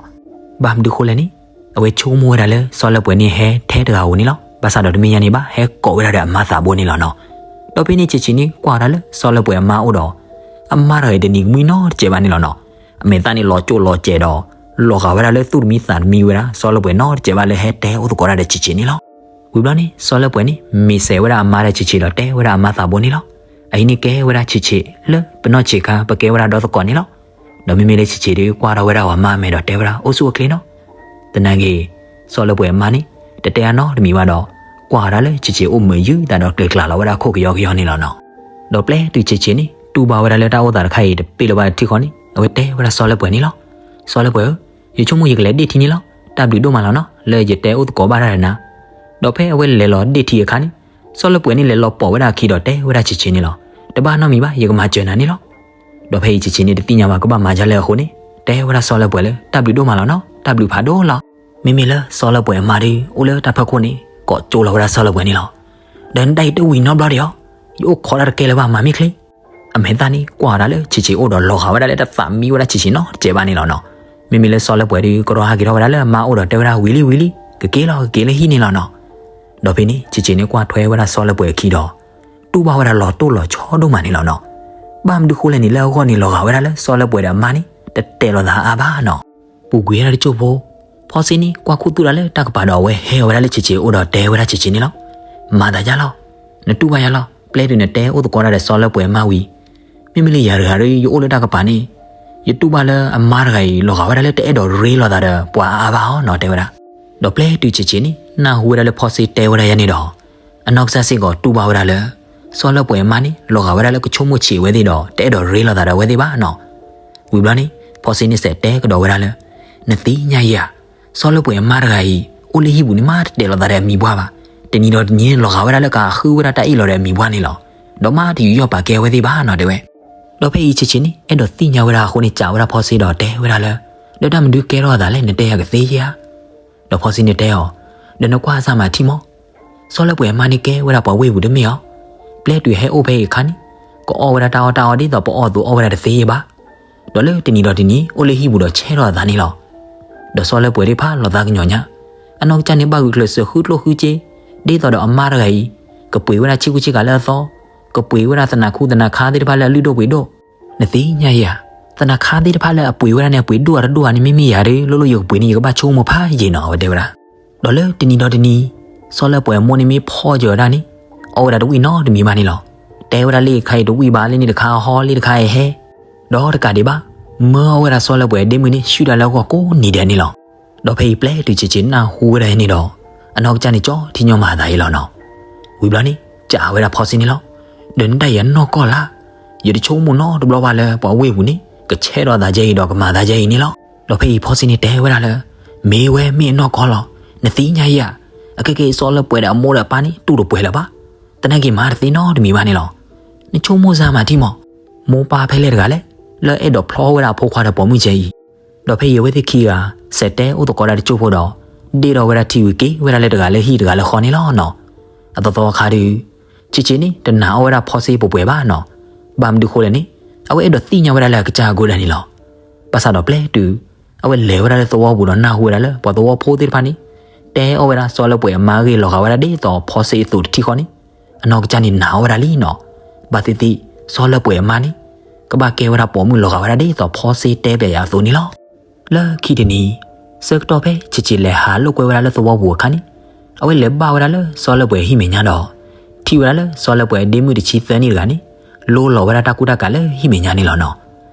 ဘၣ်မနုၤဃိလဲၣ်န့ၣ် အဝဲဆိကမိၣ်ဝဲဒၣ်လၢ စီၤလၢပှဲၤန့ၣ်ဟဲထဲတဂၤဧိၤန့ၣ်လီၤ. ဘၣ်ဆၣ်ဒီးတမ့ၢ်ညါန့ၣ်ဘၣ် ဟဲကိးဝဲဒၣ်ဒီးအမါသးဘိန့ၣ်လီၤနီၤ. ဒီးဖဲန့ၣ်ဆံးဆံးန့ၣ် ကွၢ်ဝဲဒၣ်လၢစီၤလၢပှဲၤအမါအိၣ်ဒီး အမါတဂၤအံၤတနံၤကမှံနီတစဲးဘၣ်န့ၣ်လီၤနီၤ. အမဲာ်သၣ်န့ၣ်လီၤကၠိၣ်လီၤစဲးဒီး လီၤဂာ်ဝဲဒၣ်လၢသူၣ်တမံသးတမံဝဲဒၣ် စီၤလၢပှဲၤနီတစဲးဘၣ်လၢဟဲတဲအိၣ်သကိးတၢ်ဒီးဆံးဆံးန့ၣ်လီၤ. ဝံၤဘျီန့ၣ် စီၤလၢပှဲၤန့ၣ် မ့ၢ်စဲးဝဲဒၣ်အမါဒီးဆံးဆံးဒီးတဲဝဲဒၣ်အမါသးဘိန့ၣ်လီၤ. အအံၤန့ၣ်ကဲဝဲဒၣ်ဆံးဆံးလၢပနီၢ်ဆံးခါ ပကဲဝဲဒၣ်ဒီသကိးန့ၣ်လီၤ. ဒီးမ့မ့ၢ်လၢဆံးဆံးဒီး ကွၢ်ထီၣ်ဝဲဒၣ်အမါအမဲာ်ဒီးတဲဝဲဒၣ်အိၣ်ဆူၣ်အိၣ်ချ့နီၤ. သနာ်က့ စီၤလၢပှဲၤအမါန့ၣ် တတဲအါနီတမံၤဘၣ်ဒီး ကွၢ်ဝဲဒၣ်လၢဆံးဆံးအိၣ်မုာ်ယုၢ်သးဒီးကျဲၤကျါလီၤဝဲဒၣ်ခိၣ်ကယီကယီန့ၣ်လီၤနီၤ. ဒီးပျဲတုၤဆံးဆံးန့ၣ် တူၢ်ဘၣ်ဝဲဒၣ်လၢတၢ်အိၣ်သးတခါအံၤတပ့ၢ်လၢၤဘၣ်တထံၣ်ဃီန့ၣ် အဝဲတဲဝဲဒၣ်စီၤလၢပှဲၤန့ၣ်လီၤ. စီၤလၢပှဲၤဧၢ, ယဆိကမိၣ်ယကလဲၤဒ့ၣ်ထံန့ၣ်လီၤ. တၢ်ဘျုးဒိၣ်မးလီၤနီၤ လၢယတဲအိၣ်သကိးဘၣ်တၢ်ဒီးနၤ. ဒီးဖဲအဝဲလဲၤလီၤဒ့ၣ်ထံအခါန့ၣ် စီၤလၢပှဲၤန့ၣ်လဲၤလီၤပိာ်ဝဲဒၣ်အခံဒီးတဲဝဲဒၣ်ဆံးဆံးန့ၣ်လီၤ. တဘၣ်နီတမံၤဘၣ် ယကမၤစၢၤနၤန့ၣ်လီၤ. ဒီးဖဲအံၤဆံးဆံးန့ၣ်တသ့ၣ်ညါဘၣ်ကဘၣ်မၤဒ်လဲၣ်အဃိန့ၣ် တဲဝဲဒၣ်စီၤလၢပှဲၤလၢ တၢ်ဘျုးဒိၣ်မးလီၤနီၤ တၢ်ဘျုးဖးဒိၣ်လီၤ. မ့မ့ၢ်လၢစီၤလၢပှဲၤအမါဒီး အိၣ်လၢတၢ်ဖီခိၣ်န့ၣ် ကိးကၠိလီၤဝဲဒၣ်စီၤလၢပှဲၤန့ၣ်လီၤ. ဒီးနတၢ်အံၤတဝံၤနီတဘျီဒံးဧါ. ယအိၣ်ခိးတၢ်တကဲလၢၤဘၣ် မၤမ့ၢ်ချ့. အမဲာ်သၣ်န့ၣ်ကွၢ်ဝဲဒၣ်လၢဆံးဆံးအိၣ်ဒီးလီၤဂာ်ဝဲဒၣ်လၢတသးမံဝဲဒၣ်ဆံးဆံးနီတစဲးဘၣ်န့ၣ်လီၤနီၤ. မ့မ့ၢ်လၢစီၤလၢပှဲၤဒီး ကရီဟးက့ၤထီၣ်ဝဲဒၣ်လၢအမါအိၣ်ဒီးတဲဝဲဒၣ်ဝံၤလံဝံၤလံ ကက့ၤလီၤကက့ၤလၢဟံၣ်န့ၣ်လီၤနီၤ. ဒီးဖဲန့ၣ်ဆံးဆံးန့ၣ်ကွၢ်ထွဲဝဲဒၣ်စီၤလၢပှဲၤအခံဒီး တူၢ်ဘၣ်ဝဲဒၣ်လီၤတိၢ်လီၤဆီဒိၣ်မးန့ၣ်လီၤနီၤ. ဘၣ်မနုၤဃိလဲၣ်န့ၣ် လၢအဂီၢ်န့ၣ်လီၤဂာ်ဝဲဒၣ်လၢစီၤလၢပှဲၤဒီးအမါန့ၣ် တတဲာ်လီၤသးအါဘၣ်နီၤ. ပူၤကွံာ်ဝဲဒၣ်တကၠိၢ်ဖိ ဖီစ့န့ၣ်ကွၢ်ခူသူၣ်တၢ်လၢတၢ်ကပၤဒီးအဝဲဟဲအီၤဝဲဒၣ်လၢဆံးဆံးအအိၣ်ဒီးတဲဝဲဒၣ်ဆံးဆံးန့ၣ်လီၤ. မၤသးယါလီၤ. နတူၢ်ဘၣ်ယါလီၤ. ပျဲတုၤနတဲအိၣ်သကိးတၢ်ဒီးစီၤလၢပှဲၤအမါဝံၤ မ့မ့ၢ်လၢယၤတဂၤဒီးယအိၣ်လၢတၢ်ကပၤန့ၣ် ယတူၢ်ဘၣ်လၢအမါတဂၤအံၤလီၤဂာ်ဝဲဒၣ်လၢတအဲၣ်ဒိးရ့လိာ်သးဒီးပှၤအါအါဘၣ်အီၤနီၤ တဲဝဲဒၣ်. ဒီးပျဲတုၤဆံးဆံးန့ၣ် နၢ်ဟူဝဲဒၣ်လၢဖီစ့တဲဝဲဒၣ်ယဲန့ၣ်ဒီး အနီၢ်ကစၢ်စ့ၢ်ကီးတူၢ်ဘၣ်ဝဲဒၣ်လၢ စီၤလၢပှဲၤအမါန့ၣ် လီၤဂာ်ဝဲဒၣ်လၢကဆိကမိၣ်ဆံးအဝဲသ့ၣ်ဒီး တအဲၣ်ဒိးရ့လိာ်သးဒီးအဝဲသ့ၣ်ဘၣ်နီၤ. ဝံၤဘျီန့ၣ် ဖီစ့န့ၣ်စဲးတဲကဒီးဝဲဒၣ်လၢ နသ့ၣ်ညါယၤ စီၤလၢပှဲၤအမါတဂၤအံၤ အိၣ်လၢဟံၣ်ပူၤန့ၣ်မးတတဲာ်လီၤသးဒီးအမံၤပှၢ်ဘၣ်. တနံၤဒီးတနံၤန့ၣ်လီၤဂာ်ဝဲဒၣ်လၢကဃုဝဲဒၣ်တၢ်အ့ၣ်လိာ်ဒီးအမံၤပှၢ်န့ၣ်လီၤ. ဒီးမ့ၢ်တယူးယီၣ်ပာ်ကဲအဝဲသ့ၣ်ဘၣ်နီၤ တဲဝဲ. ဒီးဖဲအံၤဆံးဆံးန့ၣ် အဲၣ်ဒိးသ့ၣ်ညါဝဲဒၣ်အဃိန့ၣ် စံးဝဲဒၣ်ဖီစ့ဒီးတဲဝဲဒၣ်လၢ ဒီးတၢ်မနုၤကဲထီၣ်အသးလဲၣ် နတဲယၤကသ့ဧါ. ဒီးဖီစ့န့ၣ်တဲအီၤ, ဒီးနကွၢ်စၢ်မၤထံမး, စီၤလၢပှဲၤအမါန့ၣ်ကဲဝဲဒၣ်ပှၤဝ့ၢ်ပူၤတမ့ၢ်ဧါ. ပျဲတုၤဟဲအိၣ်ဖဲအံၤအခါန့ၣ် ကအီၣ်ဝဲဒၣ်တၢ်အီၣ်တၢ်အီဒ်သိးပအီၣ်အသိးအီၣ်ဝဲဒၣ်တသ့ဘၣ်. ဒီးလၢတနံၤဒီးတနံၤ အိၣ်လၢဟံၣ်ပူၤဒီးဆဲထီၣ်အသးန့ၣ်လီၤ. ဒီးစီၤလၢပှဲၤသ့ၣ်တဖၣ်လီၤသးကညီၤညါ, အနီၢ်ကစၢ်န့ၣ်ဘၣ်ဂုာ်ကျဲးစၢးဃုကျိၣ်ဃုစ့, ဒ်သိးဒီးအမါတဂၤအံၤ ကပှ့ၤဝဲဒၣ်ဆ့ကူဆ့ကၤလၢအသီ, ကပှ့ၤဝဲဒၣ်သနးခူသနးခါသ့ၣ်တဖၣ်လၢအလုၢ်ဒိၣ်ပှ့ၤဒိၣ်, နသ့ၣ်ညါဧါ, သနးခါသ့ၣ်တဖၣ်လၢအပှ့ၤဝဲဒၣ်န့ၣ် အပှ့ၤဒိၣ်အတဒိၣ်ဧါန့ၣ် မ့မ့ၢ်ယၤဒီး လိၣ်လိၣ်ယကပှ့ၤန့ၣ် ယကဘၣ်ဆိကမိၣ်ဖးယံာ်နီၤ အဝဲတဲဝဲဒၣ်. ဒီးလၢတနံၤဒီးတနံၤ စီၤလၢပှဲၤအမိၢ်န့ၣ်မ့ၢ်ဖီၣ်စၢၤဝဲဒၣ်န့ၣ် အီၣ်ဝဲဒၣ်တဝံၣ်နီတမံၤဘၣ်န့ၣ်လီၤ. တဲဝဲဒၣ်လၢအခါအံၤတဝံၣ်ဘၣ် လၢန့ၣ်တခါအဟီ လၢတခါအဟဲ, ဒီးတကးဒံးဘၣ် မၢအီၣ်ဝဲဒၣ်စီၤလၢပှဲၤအဒ့မုၢ်န့ၣ် ဆူၣ်ဒၣ်လၢအဂီၢ်ကိးနံၤဒဲးန့ၣ်လီၤ. ဒီးဖဲအံၤပျဲတုၤဆံးဆံးနၢ်ဟူဝဲဒၣ်အံၤန့ၣ်ဒီး အနီၢ်ကစၢ်န့ၣ်ကၠီထံညီမၤအသးအံၤလီၤနီၤ. ဝံၤဘျီန့ၣ် စံးဝဲဒၣ်ဖီစ့န့ၣ်လီၤ. ဒီးနဒၣ်ယၤနီၢ်ကီၢ်လၢ်, ယတဆိကမိၣ်နီတဘျီဘၣ်လၢပှၤဝ့ၢ်ပူၤန့ၣ် ကဆဲထီၣ်သးကဲအံၤဒီးကမၤသးကဲအံၤန့ၣ်လီၤ. ဒီးဖဲအံၤဖီစ့န့ၣ်တဲဝဲဒၣ်လၢ မ့ၢ်ဝဲမ့ၢ်အနီၢ်ကီၢ်လီၤ, နသ့ၣ်ညါဧါ. အခဲကဲအံၤစီၤလၢပှဲၤဒီးအမိၢ်ဒီးအပၢ်န့ၣ် တူၢ်တပှဲၤလၢၤဘၣ်. သနာ်က့မၤတသ့နီတမံၤဘၣ်န့ၣ်လီၤ. နဆိကမိၣ်စၢ်မၤထံမး, မိၢ်ပၢ်ဖဲလဲၣ်တဂၤလဲၣ် လၢအဲၣ်ဒိးဖျီဝဲဒၣ်အဖိခွါဒီးပိာ်မုၣ်ကဲအံၤ. ဒီးဖဲအံၤအဝဲသ့ၣ်ခံဂၤ စဲးတဲအိၣ်သကိးဒၣ်တစိၢ်ဖိဒီး ဒ့ၣ်ထီၣ်ဝဲဒၣ်ထံဝံၤက့ၤဝဲဒၣ်လၢတဂၤလၢဟံၣ်တဂၤလၢဃီန့ၣ်လီၤနီၤ. အသီသီအခါဒီး ဆံးဆံးန့ၣ် တနာ်အီၣ်ဝဲဒၣ်ဖီစ့ပှဲၤပှဲၤဘၣ်နီၤ. ဘၣ်မနုၤဃိလဲၣ်န့ၣ် အဝဲအဲၣ်ဒိးသ့ၣ်ညါဝဲဒၣ်လၢအကစၢ်အဂီၢ်ဒၣ်န့ၣ်လီၤ. ဘၣ်ဆၣ်ဒီးပျဲတုၤ အဝဲလဲၤဝဲဒၣ်လၢသဝီပူၤဒီးနၢ်ဟူဝဲဒၣ်လၢ ပှၤသဝီဖိသ့ၣ်တဖၣ်န့ၣ် တဲအီၣ်ဝဲဒၣ်စီၤလၢပှဲၤအမါအဂ့ၢ်လီၤဂာ်ဝဲဒၣ်ဒ်သိးဖီစ့အသိးတထံၣ်ဃီန့ၣ် အနီၢ်ကစၢ်န့ၣ်နာ်အီၣ်ဝဲဒၣ်လံနီၤ. ဘၣ်သ့ၣ်သ့ၣ် စီၤလၢပှဲၤအမါန့ၣ် ကဘၣ်ကဲဝဲဒၣ်ပိာ်မုၣ်လီၤဂာ်ဝဲဒၣ်ဒ်သိးဖီစ့တဲပျဲယၤအသိးန့ၣ်လီၤ. လၢခံတနံၤ ဆၢကတီၢ်ဖဲဆံးဆံးလဲၤဟးလိာ်ကွဲဝဲဒၣ်လၢသဝီပူၤအခါန့ၣ် အဝဲလဲၤဘၣ်ဝဲဒၣ်လၢစီၤလၢပှဲၤဟံၣ်မဲာ်ညါဒီး ထံၣ်ဝဲဒၣ်လၢစီၤလၢပှဲၤအဒ့မုၣ်တဆံသၢနံၣ်တဂၤန့ၣ် လိလီၤဝဲဒၣ်တၢ်ကူတၢ်ကၤလၢဟံၣ်မဲာ်ညါန့ၣ်လီၤနီၤ.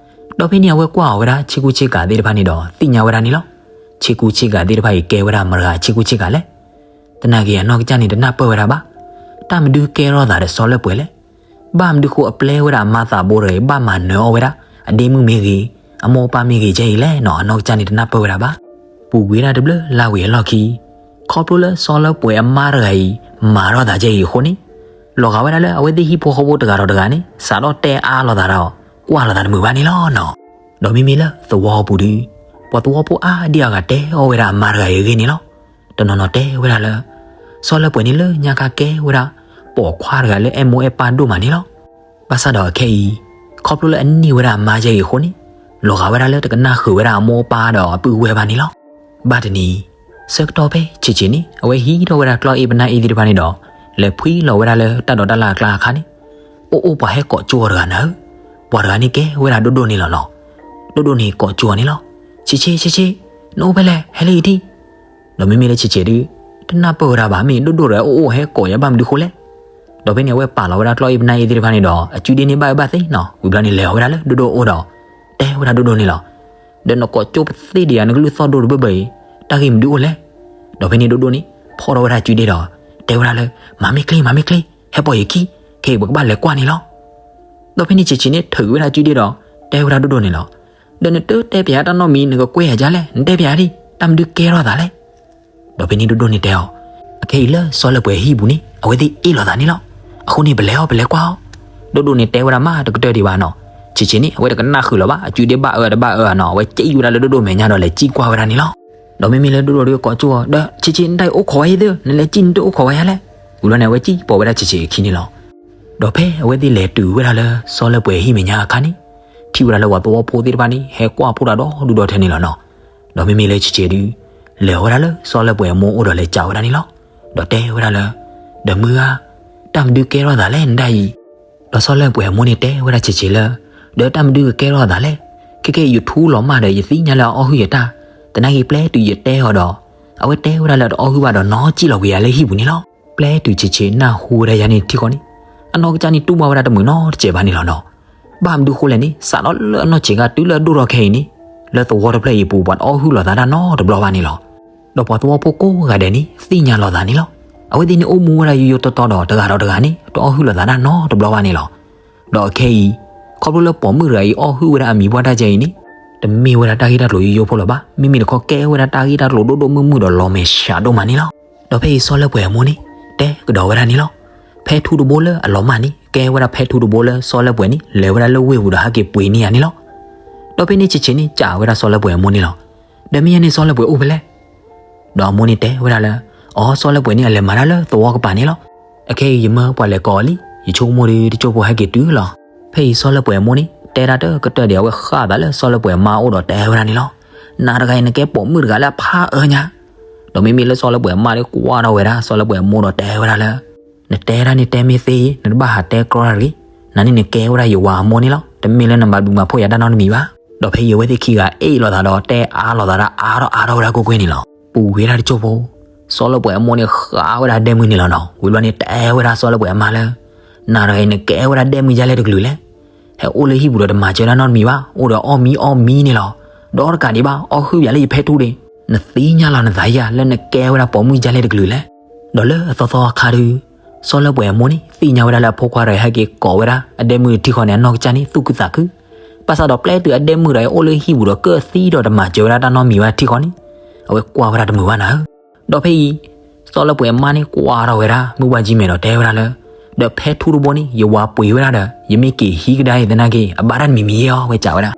ဒီးဖဲန့ၣ်အဝဲကွၢ်အီၤဝဲဒၣ်ဆ့ကူဆ့ကၤသ့ၣ်တဖၣ်န့ၣ်ဒီး သ့ၣ်ညါဝဲဒၣ်န့ၣ်လီၤ. ဆ့ကူဆ့ကၤသ့ၣ်တဖၣ်အံၤ ကဲဝဲဒၣ်မတၤဂၤဆ့ကူဆ့ကၤလဲၣ်. သနာ်က့အနီၢ်ကစၢ်န့ၣ်တနၢ်ပၢၢ်ဝဲဒၣ်ဘၣ်. တၢ်မနုၤကဲထီၣ်သးဒီးစီၤလၢပှဲၤလဲၣ်. ဘၣ်မနုၤဃိအပျဲဝဲဒၣ်အမါသးဘိတဂၤအံၤ ဘၣ်မၤနၢၤအီၣ်ဝဲဒၣ် အဒ့မုၣ်မ့ၢ်ဂ့ၤ, အမိၢ်အပၢ်မ့ၢ်ဂ့ၤကဲအံၤလဲၣ်နီၤ အနီၢ်ကစၢ်န့ၣ်တနၢ်ပၢၢ်ဝဲဒၣ်ဘၣ်. ပူၤကွံာ်ဝဲဒၣ်တဘျုးလါဝံၤအလီၢ်ခံ ခီဖျိလၢစီၤလၢပှဲၤအမါတဂၤအံၤ မၤထီၣ်သးကဲအံၤအဃိန့ၣ် လီၤဂာ်ဝဲဒၣ်လၢအဝဲသ့ၣ်ဟံၣ်ဖိဃီဖိတဂၤဒီးတဂၤန့ၣ် စးထီၣ်တဲအါလိာ်သးဒီး ကွၢ်လိာ်သးတမုာ်ဘၣ်န့ၣ်လီၤနီၤ. ဒီးမ့မ့ၢ်လၢသဝီပူၤဒီး ပှၤသဝီဖိအါဒံအါဂၤတဲအီၣ်ဝဲဒၣ်အမါတဂၤအံၤအဂ့ၢ်န့ၣ်လီၤ. တနီၤနီၤတဲဝဲဒၣ်လၢ စီၤလၢပှဲၤန့ၣ်လၢညါခါကဲဝဲဒၣ် ပိာ်ခွါတဂၤလၢအဲၣ်မိၢ်အဲၣ်ပၢ်ဒိၣ်မးန့ၣ်လီၤ. ဘၣ်ဆၣ်ဒီးအခဲအံၤ ခီဖျိလၢအန့ၢ်ဝဲဒၣ်အမါယဲအံၤအဃိန့ၣ် လီၤဂာ်ဝဲဒၣ်လၢတကနၣ်ဃုာ်ဝဲဒၣ်အမိၢ်အပၢ်ဒီးအပုၢ်ဝဲၢ်ဘၣ်န့ၣ်လီၤ. ဘၣ်တနံၤ ဆၢကတီၢ်ဖဲဆံးဆံးန့ၣ် အဝဲဟံးထီၣ်ဝဲဒၣ်ကျီၢ်အ့ၣ်ပနၢ်အ့ၣ်သ့ၣ်တဖၣ်န့ၣ်ဒီး လဲၤဖှံလီၤဝဲဒၣ်လၢတၢ်ဒိးတၢ်လၢ်အကျါအခါန့ၣ် အိၣ်အိၣ်ပှၤဟဲကိးကၠိအီၤတဂၤနၤဧၢ, ပှၤတဂၤန့ၣ်ကဲဝဲဒၣ်ဒိၣ်ဒိၣ်န့ၣ်လီၤနီၤ. ဒိၣ်ဒိၣ်န့ၣ်ကိးကၠိအီၤန့ၣ်လီၤ. ဆံးဆံး ဆံးဆံး နအိၣ်ဖဲလဲၣ် ဟဲလၢယထံၣ်. ဒီးမ့မ့ၢ်လၢဆံးဆံးဒုး တနၢ်ပၢၢ်ဝဲဒၣ်ဘၣ် မ့ၢ်ဒိၣ်ဒိၣ်ဒီးအိၣ်အိၣ်ဟဲကိးယၤဘၣ်မနုၤဃိလဲၣ်. ဒီးဖဲန့ၣ်အဝဲပာ်လီၤဝဲဒၣ်ကျီၢ်အ့ၣ်ပနၢ်အ့ၣ်သ့ၣ်တဖၣ်န့ၣ်ဒီး အကုဒ့န့ၣ်ဘၣ်အၢဘၣ်သ့နီၤ ဝံၤဘျီန့ၣ်လဲၤအီၤဝဲဒၣ်လၢဒိၣ်ဒိၣ်အအိၣ်ဒီး တဲဝဲဒၣ်ဒိၣ်ဒိၣ်န့ၣ်လီၤ. ဒီးနကိးကၠိပသ့ဒံးဧါ နကလုၢ်သီၣ်ဒိၣ်တဘၢဘၢအံၤ တၢ်ဂ့ၢ်မနုၤအိၣ်လဲၣ်. ဒီးဖဲန့ၣ်ဒိၣ်ဒိၣ်န့ၣ် ဖီၣ်ထီၣ်ဝဲဒၣ်အကုဒ့ဒီး တဲဝဲဒၣ်လၢ မၤမ့ၢ်ချ့ မၤမ့ၢ်ချ့ ဟဲပိာ်ယခံ ခဲအံၤ ပကဘၣ်လဲၤကွၢ်န့ၣ်လီၤ. ဒီးဖဲန့ၣ်ဆံးဆံးန့ၣ် ထုးက့ၤဝဲဒၣ်အကုဒ့ဒီး တဲဝဲဒၣ်ဒိၣ်ဒိၣ်န့ၣ်လီၤ. ဒီးနတတဲပၠးတၢ်နီတမံၤ နကကွဲးယၤဒ်လဲၣ် နတဲပၠးဒံး တၢ်မနုၤကဲထီၣ်သးလဲၣ်. ဒီးဖဲန့ၣ်ဒိၣ်ဒိၣ်န့ၣ်တဲအီၤ, အခဲအံၤလၢစီၤလၢပှဲၤဟံၣ်ပူၤန့ၣ် အဝဲသ့ၣ်အ့ၣ်လိာ်သးန့ၣ်လီၤ. အဃိန့ၣ် ပလဲၤအီၤ ပလဲၤကွၢ်အီၤ. ဒိၣ်ဒိၣ်န့ၣ်တဲဝဲဒၣ်မးတကတၢၢ်ဒံးဘၣ်နီၤ. ဆံးဆံးန့ၣ် အဝဲတကနၣ်ဃုာ်လၢၤဘၣ် အကုဒ့ဘၣ်အၢတဘၣ်အၢနီၤ အဝဲကၠံၣ်ဝဲဒၣ်လၢဒိၣ်ဒိၣ်မဲာ်ညါဒီးလဲၤကၠံၣ်ကွၢ်ဝဲဒၣ်န့ၣ်လီၤ. ဒီးမ့မ့ၢ်လၢဒိၣ်ဒိၣ်ဒုးကိးကၠိအီၤ ဒီးဆံးဆံး နတၢ်အံၤအိၣ်ခိးဝဲယသ့ နလဲၤကၠံၣ်နတၢ်အိၣ်ခိးဝဲယၤလဲၣ်. ဝံၤလီၤန့ၣ် အဝဲကၠံၣ်ပိာ်ဝဲဒၣ်ဆံးဆံးအခံန့ၣ်လီၤ. ဒီးဖဲအဝဲသ့ၣ်လဲၤတုၤဝဲဒၣ်လၢစီၤလၢပှဲၤဟံၣ်မဲာ်ညါအခါန့ၣ် ထံၣ်ဝဲဒၣ်လၢပှၤသဝီဖိသ့ၣ်တဖၣ်န့ၣ် ဟဲကွၢ်ဖှိၣ်တၢ်ဒီဒူၣ်ဒီထၢန့ၣ်လီၤနီၤ. ဒီးမ့မ့ၢ်လၢဆံးဆံးဒုး လဲၤဝဲဒၣ်လၢစီၤလၢပှဲၤအမိၢ်အိၣ်ဒီးလဲၤစံးဝဲဒၣ်န့ၣ်လီၤ. ဒီးတဲဝဲဒၣ်လၢ ဒီးမုၢ်ဧါ, တၢ်မနုၤကဲထီၣ်သးလဲၣ်နဒၣ်အံၤ. ဒီးစီၤလၢပှဲၤအမိၢ်န့ၣ်တဲဝဲဒၣ်ဆံးဆံးလၢ ဒီးတၢ်မနုၤကကဲထီၣ်သးလဲၣ်. ခဲကဲအံၤ ယထူလီၤမၢ်ဒီး ယသ့ၣ်ညါလၢအအီၣ်ဟုၣ်ယတၢ်, သနာ်က့ပျဲတုၤယတဲအီၤဒီး အဝဲတဲဝဲဒၣ်လၢတအီၣ်ဟုၣ်ဘၣ်ဒီးနီၢ်ကံၣ်လီၤကွံာ်ယၤလၢဟံၣ်ပူၤန့ၣ်လီၤ. ပျဲတုၤဆံးဆံးနၢ်ဟူဝဲဒၣ်ယၤန့ၣ်ထံၣ်ဃီန့ၣ် အနီၢ်ကစၢ်န့ၣ်တူၢ်ဘၣ်ဝဲဒၣ်တမုာ်နီတစဲးဘၣ်န့ၣ်လီၤနီၤ. ဘၣ်မနုၤဃိလဲၣ်န့ၣ် စးထီၣ်လၢအနီၢ်ဆံးခါတုၤလၢအဒိၣ်ထီၣ်ခဲအံၤန့ၣ် လၢသဝီတဖျၢၣ်အံၤအပူၤ ပှၤတအီၣ်ဟုၣ်လိာ်သးတၢ်နီတဘျီဘၣ်န့ၣ်လီၤ. ဒီးပှၤသဝီဖိကိးဂၤဒဲးန့ၣ် သ့ၣ်ညါလိာ်သးန့ၣ်လီၤ. အဝဲသ့ၣ်န့ၣ်အိၣ်မူဝဲဒၣ်ယိယိတီတီဒီး တဂၤဒီးတဂၤန့ၣ် တအီၣ်ဟုၣ်လိာ်သးတၢ်နီတဘျီဘၣ်န့ၣ်လီၤ. ဒီးအခဲအံၤ ခီဖျိလၢပိာ်မုၣ်တဂၤအံၤအီၣ်ဟုၣ်ဝဲဒၣ်အမံၤပှၢ်တၢ်ကဲအံၤန့ၣ် တမ့ၢ်ဝဲဒၣ်တၢ်ဂ့ၢ်တၢ်ကျိၤယိယိဖိလၢၤဘၣ်. မ့မ့ၢ်တခီကဲဝဲဒၣ်တၢ်ဂ့ၢ်တၢ်ကျိၤဒိၣ်ဒိၣ်မုၢ်မုၢ်ဒီးလီၤမဲာ်ဆှးဒိၣ်မးန့ၣ်လီၤ. ဒီးဖဲအံၤစီၤလၢပှဲၤအမိၢ်န့ၣ် တဲကဒီးဝဲဒၣ်န့ၣ်လီၤ. ဖဲထူတဘိလၢအလီၤမၢ်န့ၣ် ကဲဝဲဒၣ်ဖဲထူတဘိလၢစီၤလၢပှဲၤန့ၣ် လဲၤဝဲဒၣ်လၢဝ့ၢ်ပူၤဒီးဟဲက့ၤပှ့ၤန့ၢ်ယၤန့ၣ်လီၤ. ဒီးဖဲန့ၣ်ဆံးဆံးန့ၣ် စံးဝဲဒၣ်စီၤလၢပှဲၤအမိၢ်န့ၣ်လီၤ. ဒီးမ့ၢ်ယၤန့ၣ်စီၤလၢပှဲၤအိၣ်ဖဲလဲၣ်. ဒီးအမိၢ်န့ၣ်တဲဝဲဒၣ်လၢ အိ စီၤလၢပှဲၤန့ၣ်အလဲၤမၤတၢ်လၢသဝီကပၤန့ၣ်လီၤ. အခဲအံၤယမၢပှၤလဲၤကိးအီၤလံ, ယဆိကမိၣ်ဒီးတစိၢ်ဖိဟဲက့ၤတုၤလီၤ. ဖဲအံၤစီၤလၢပှဲၤအမိၢ်န့ၣ် တဲဒၣ်တကတၢၢ်ဒီး အဝဲဃၣ်သးလၢစီၤလၢပှဲၤအမါအအိၣ်ဒီးတဲဝဲဒၣ်န့ၣ်လီၤ. နၤတဂၤအံၤနကဲပိာ်မုၣ်တဂၤလၢအဖးအၢညါ. ဒီးမ့မ့ၢ်လၢစီၤလၢပှဲၤအမါဒီးကွၢ်ထီၣ်ဝဲဒၣ်စီၤလၢပှဲၤအမိၢ်ဒီးတဲဝဲဒၣ်လၢ နတဲဒၣ်န့ၣ်တဲမ့ၢ်သ့အံၤ နတဘၣ်ဟးတဲကြီတၢ်တဂ့ၤ. နၤန့ၣ်နကဲဝဲဒၣ်ယဝၤအမိၢ်န့ၣ်လီၤ. တမ့ၢ်လၢနဘၣ်ဒုးမၤဖှိၣ်ယၤတၢ်နီတမံၤဘၣ်. ဒီးဖဲအံၤအဝဲသ့ၣ်ခံဂၤအ့ၣ်လိာ်သးဒီးတဲအါလိာ်သးဒီးအါထီၣ်အါထီၣ်ဝဲဒၣ်ကွ့ၢ်ကွ့ၢ်န့ၣ်လီၤ. ပူၤကွံာ်ဝဲဒၣ်တစိၢ်ဖိ စီၤလၢပှဲၤအမိၢ်န့ၣ်ဃၣ်ဝဲဒၣ်ဒဲမုၢ်န့ၣ်လီၤနီၤ. ဝံၤဘျီန့ၣ်တဲဝဲဒၣ်စီၤလၢပှဲၤအမါလၢ နၤတဂၤအံၤနကဲဝဲဒၣ်ဒဲမုၢ်ယါလဲၣ်တကလုာ်လဲၣ်. ဟဲအိၣ်လၢဟံၣ်ပူၤဒီးတမၤစၢၤတၢ်နီတမံၤဘၣ်. အိၣ်ဒီးအီၣ်မံအီၣ်မံန့ၣ်လီၤ. ဒီးတကးဒံးဘၣ် အီၣ်ဟုၣ်ယၤလၢယဖဲထူဒ့ၣ်. နသ့ၣ်ညါလီၤနသးယါလၢနကဲဝဲဒၣ်ပိာ်မုၣ်ယါလဲၣ်တကလုာ်လဲၣ်. ဒီးလၢအသီသီအခါဒီး စီၤလၢပှဲၤအမိၢ်န့ၣ် သ့ၣ်ညါဝဲဒၣ်လၢအဖိခွါတဂၤအံၤဟဲက့ၤကိးဝဲဒၣ်အဒဲမုၢ်တထံၣ်ဃီန့ၣ် အနီၢ်ကစၢ်န့ၣ် သူၣ်ခုသးခု. ဘၣ်ဆၣ်ဒီးပျဲတုၤအဒဲမုၢ်တဂၤအံၤအိၣ်လၢဟံၣ်ပူၤဒီးကၢၢ်သံဒီးတမၤစၢၤဝဲဒၣ်တၢ်နီတမံၤဘၣ်တထံၣ်ဃီန့ၣ် အဝဲကွၢ်ဝဲဒၣ်တမုာ်ဘၣ်နၤဧၢ. ဒီးဖဲအံၤ စီၤလၢပှဲၤအမါန့ၣ်ကွၢ်ထီၣ်ဝဲဒၣ် မုၢ်ဘၣ်ကၠံမဲာ်ဒီးတဲဝဲဒၣ်လၢ ဒီးဖဲထူတဘိန့ၣ် ယဝၤပှ့ၤဝဲဒၣ်ဒီး ယမ့ၢ်က့ၤဟံးကဒါအံၤသနာ်က့ အဘၣ်တၢ်တမံၤမံၤယဲၢ်အီၤ ဝဲစံးဝဲဒၣ်.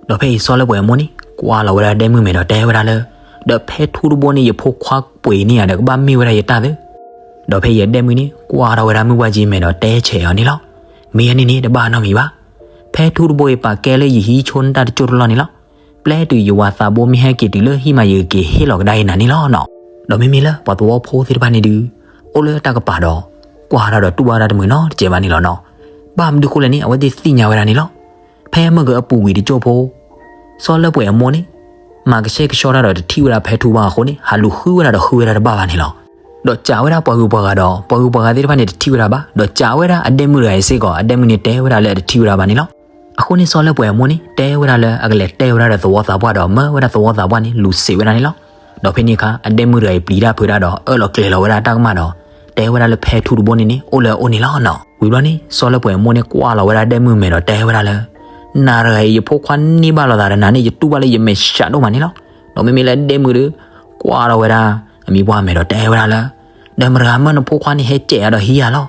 ဒီးဖဲအံၤစီၤလၢပှဲၤအမိၢ်န့ၣ် ကွၢ်လီၤဝဲဒၣ်ဒဲမုၢ်မဲာ်ဒီးတဲဝဲဒၣ်လၢ ဒီးဖဲထူတဘိန့ၣ် ယဖိခွါပှ့ၤန့ၢ်ယၤဒီး ကဘၣ်မ့ၢ်ဝဲဒၣ်ယတၢ်သု. ဒီးဖဲအံၤအဒဲမုၢ်န့ၣ် ကွၢ်ထီၣ်ဝဲဒၣ်မုၢ်ဘၣ်ကၠံမဲာ်ဒီးတဲဆဲးအီၤန့ၣ်လီၤ. မ့ၢ်ယၤန့ၣ်န့ၣ် တဘၣ်နီတမံၤဘၣ်. ဖဲထူတဘိအံၤပာ်ကဲလၢယဟံးဆိန့ၢ်တၢ်တစိၢ်တလီၢ်န့ၣ်လီၤ. ပျဲတုၤယဝၤသးဘိမ့ၢ်ဟဲက့ၤတုၤလၢဟံၣ်မၤယံၤက့ၤဟ့ၣ်လီၤကဒါအံၤနၤန့ၣ်လီၤနီၤ. ဒီးမ့မ့ၢ်လၢပှၤသဝီဖိသ့ၣ်တဖၣ်န့ၣ်ဒုး အိၣ်လၢတၢ်ကပၤဒီး ကွၢ်ထီၣ်ဒီးတူၢ်ဘၣ်ဝဲဒၣ်တမုာ်နီတစဲးဘၣ်န့ၣ်လီၤနီၤ. ဘၣ်မနုၤဃိလဲၣ်န့ၣ် အဝဲသ့ၣ်သ့ၣ်ညါဝဲဒၣ်န့ၣ်လီၤ. ဖဲမုၢ်ကၢအပူၤကွံာ်တစိၢ်ဖိ စီၤလၢပှဲၤအမိၢ်န့ၣ် မၤကဆှဲကဆှီတၢ်ဒီးတထံၣ်ဝဲဒၣ်ဖဲထူဘၣ်အဃိန့ၣ် ဟးလူၤဃုဝဲဒၣ်ဒီးဃုဝဲဒၣ်တဘၣ်ဘၣ်န့ၣ်လီၤ. ဒီးစံးဝဲဒၣ်ပှၤဂုၤပှၤဂၤဒီး ပှၤဂုၤပှၤဂၤသ့ၣ်တဖၣ်န့ၣ်တထံၣ်ဝဲဒၣ်ဘၣ်, ဒီးစံးဝဲဒၣ်အဒဲမုၢ်တဂၤအံၤစ့ၢ်ကီး အဒဲမုၢ်န့ၣ်တဲဝဲဒၣ်လၢအတထံၣ်ဝဲဒၣ်ဘၣ်န့ၣ်လီၤ. အဃိန့ၣ်စီၤလၢပှဲၤအမိၢ်န့ၣ် တဲဝဲဒၣ်လၢအကလဲၤတဲဝဲဒၣ်ဒီးသဝီသးပှၢ်ဒီး မၢဝဲဒၣ်သဝီသးပှၢ်န့ၣ် လူၤစံးဝဲဒၣ်န့ၣ်လီၤ. ဒီးဖဲန့ၣ်အခါ အဒဲမုၢ်တဂၤအံၤပျံၤတၢ်ဖုးတၢ်ဒီး အၢၣ်လီၤကျဲၤလီၤဝဲဒၣ်တၢ်ကမၣ်ဒီး တဲဝဲဒၣ်လၢဖဲထူတဘိန့ၣ်န့ၣ် အိၣ်လၢအအိၣ်န့ၣ်လီၤနီၤ. ဝံၤဘျီန့ၣ် စီၤလၢပှဲၤအမိၢ်န့ၣ် ကွၢ်လီၤဝဲဒၣ်ဒဲမုၢ်မဲာ်ဒီးတဲဝဲဒၣ်လၢ နၤတဂၤအံၤ ယဖိခွါန့ၢ်ဘၣ်လိာ်သးဒီးနၤန့ၣ် ယတူၢ်ဘၣ်လၢယမဲာ်ဆှးဒိၣ်မးန့ၣ်လီၤ. ဒီးမ့မ့ၢ်လၢဒဲမုၢ်ဒီး ကွၢ်လီၤဝဲဒၣ် အမံၤပှၢ်မဲာ်ဒီးတဲဝဲဒၣ်လၢ ဒီးမတၤဂၤမၢနဖိခွါန့ၣ်ဟဲစဲးအီၤဒီးဟံးဧါလီၤ.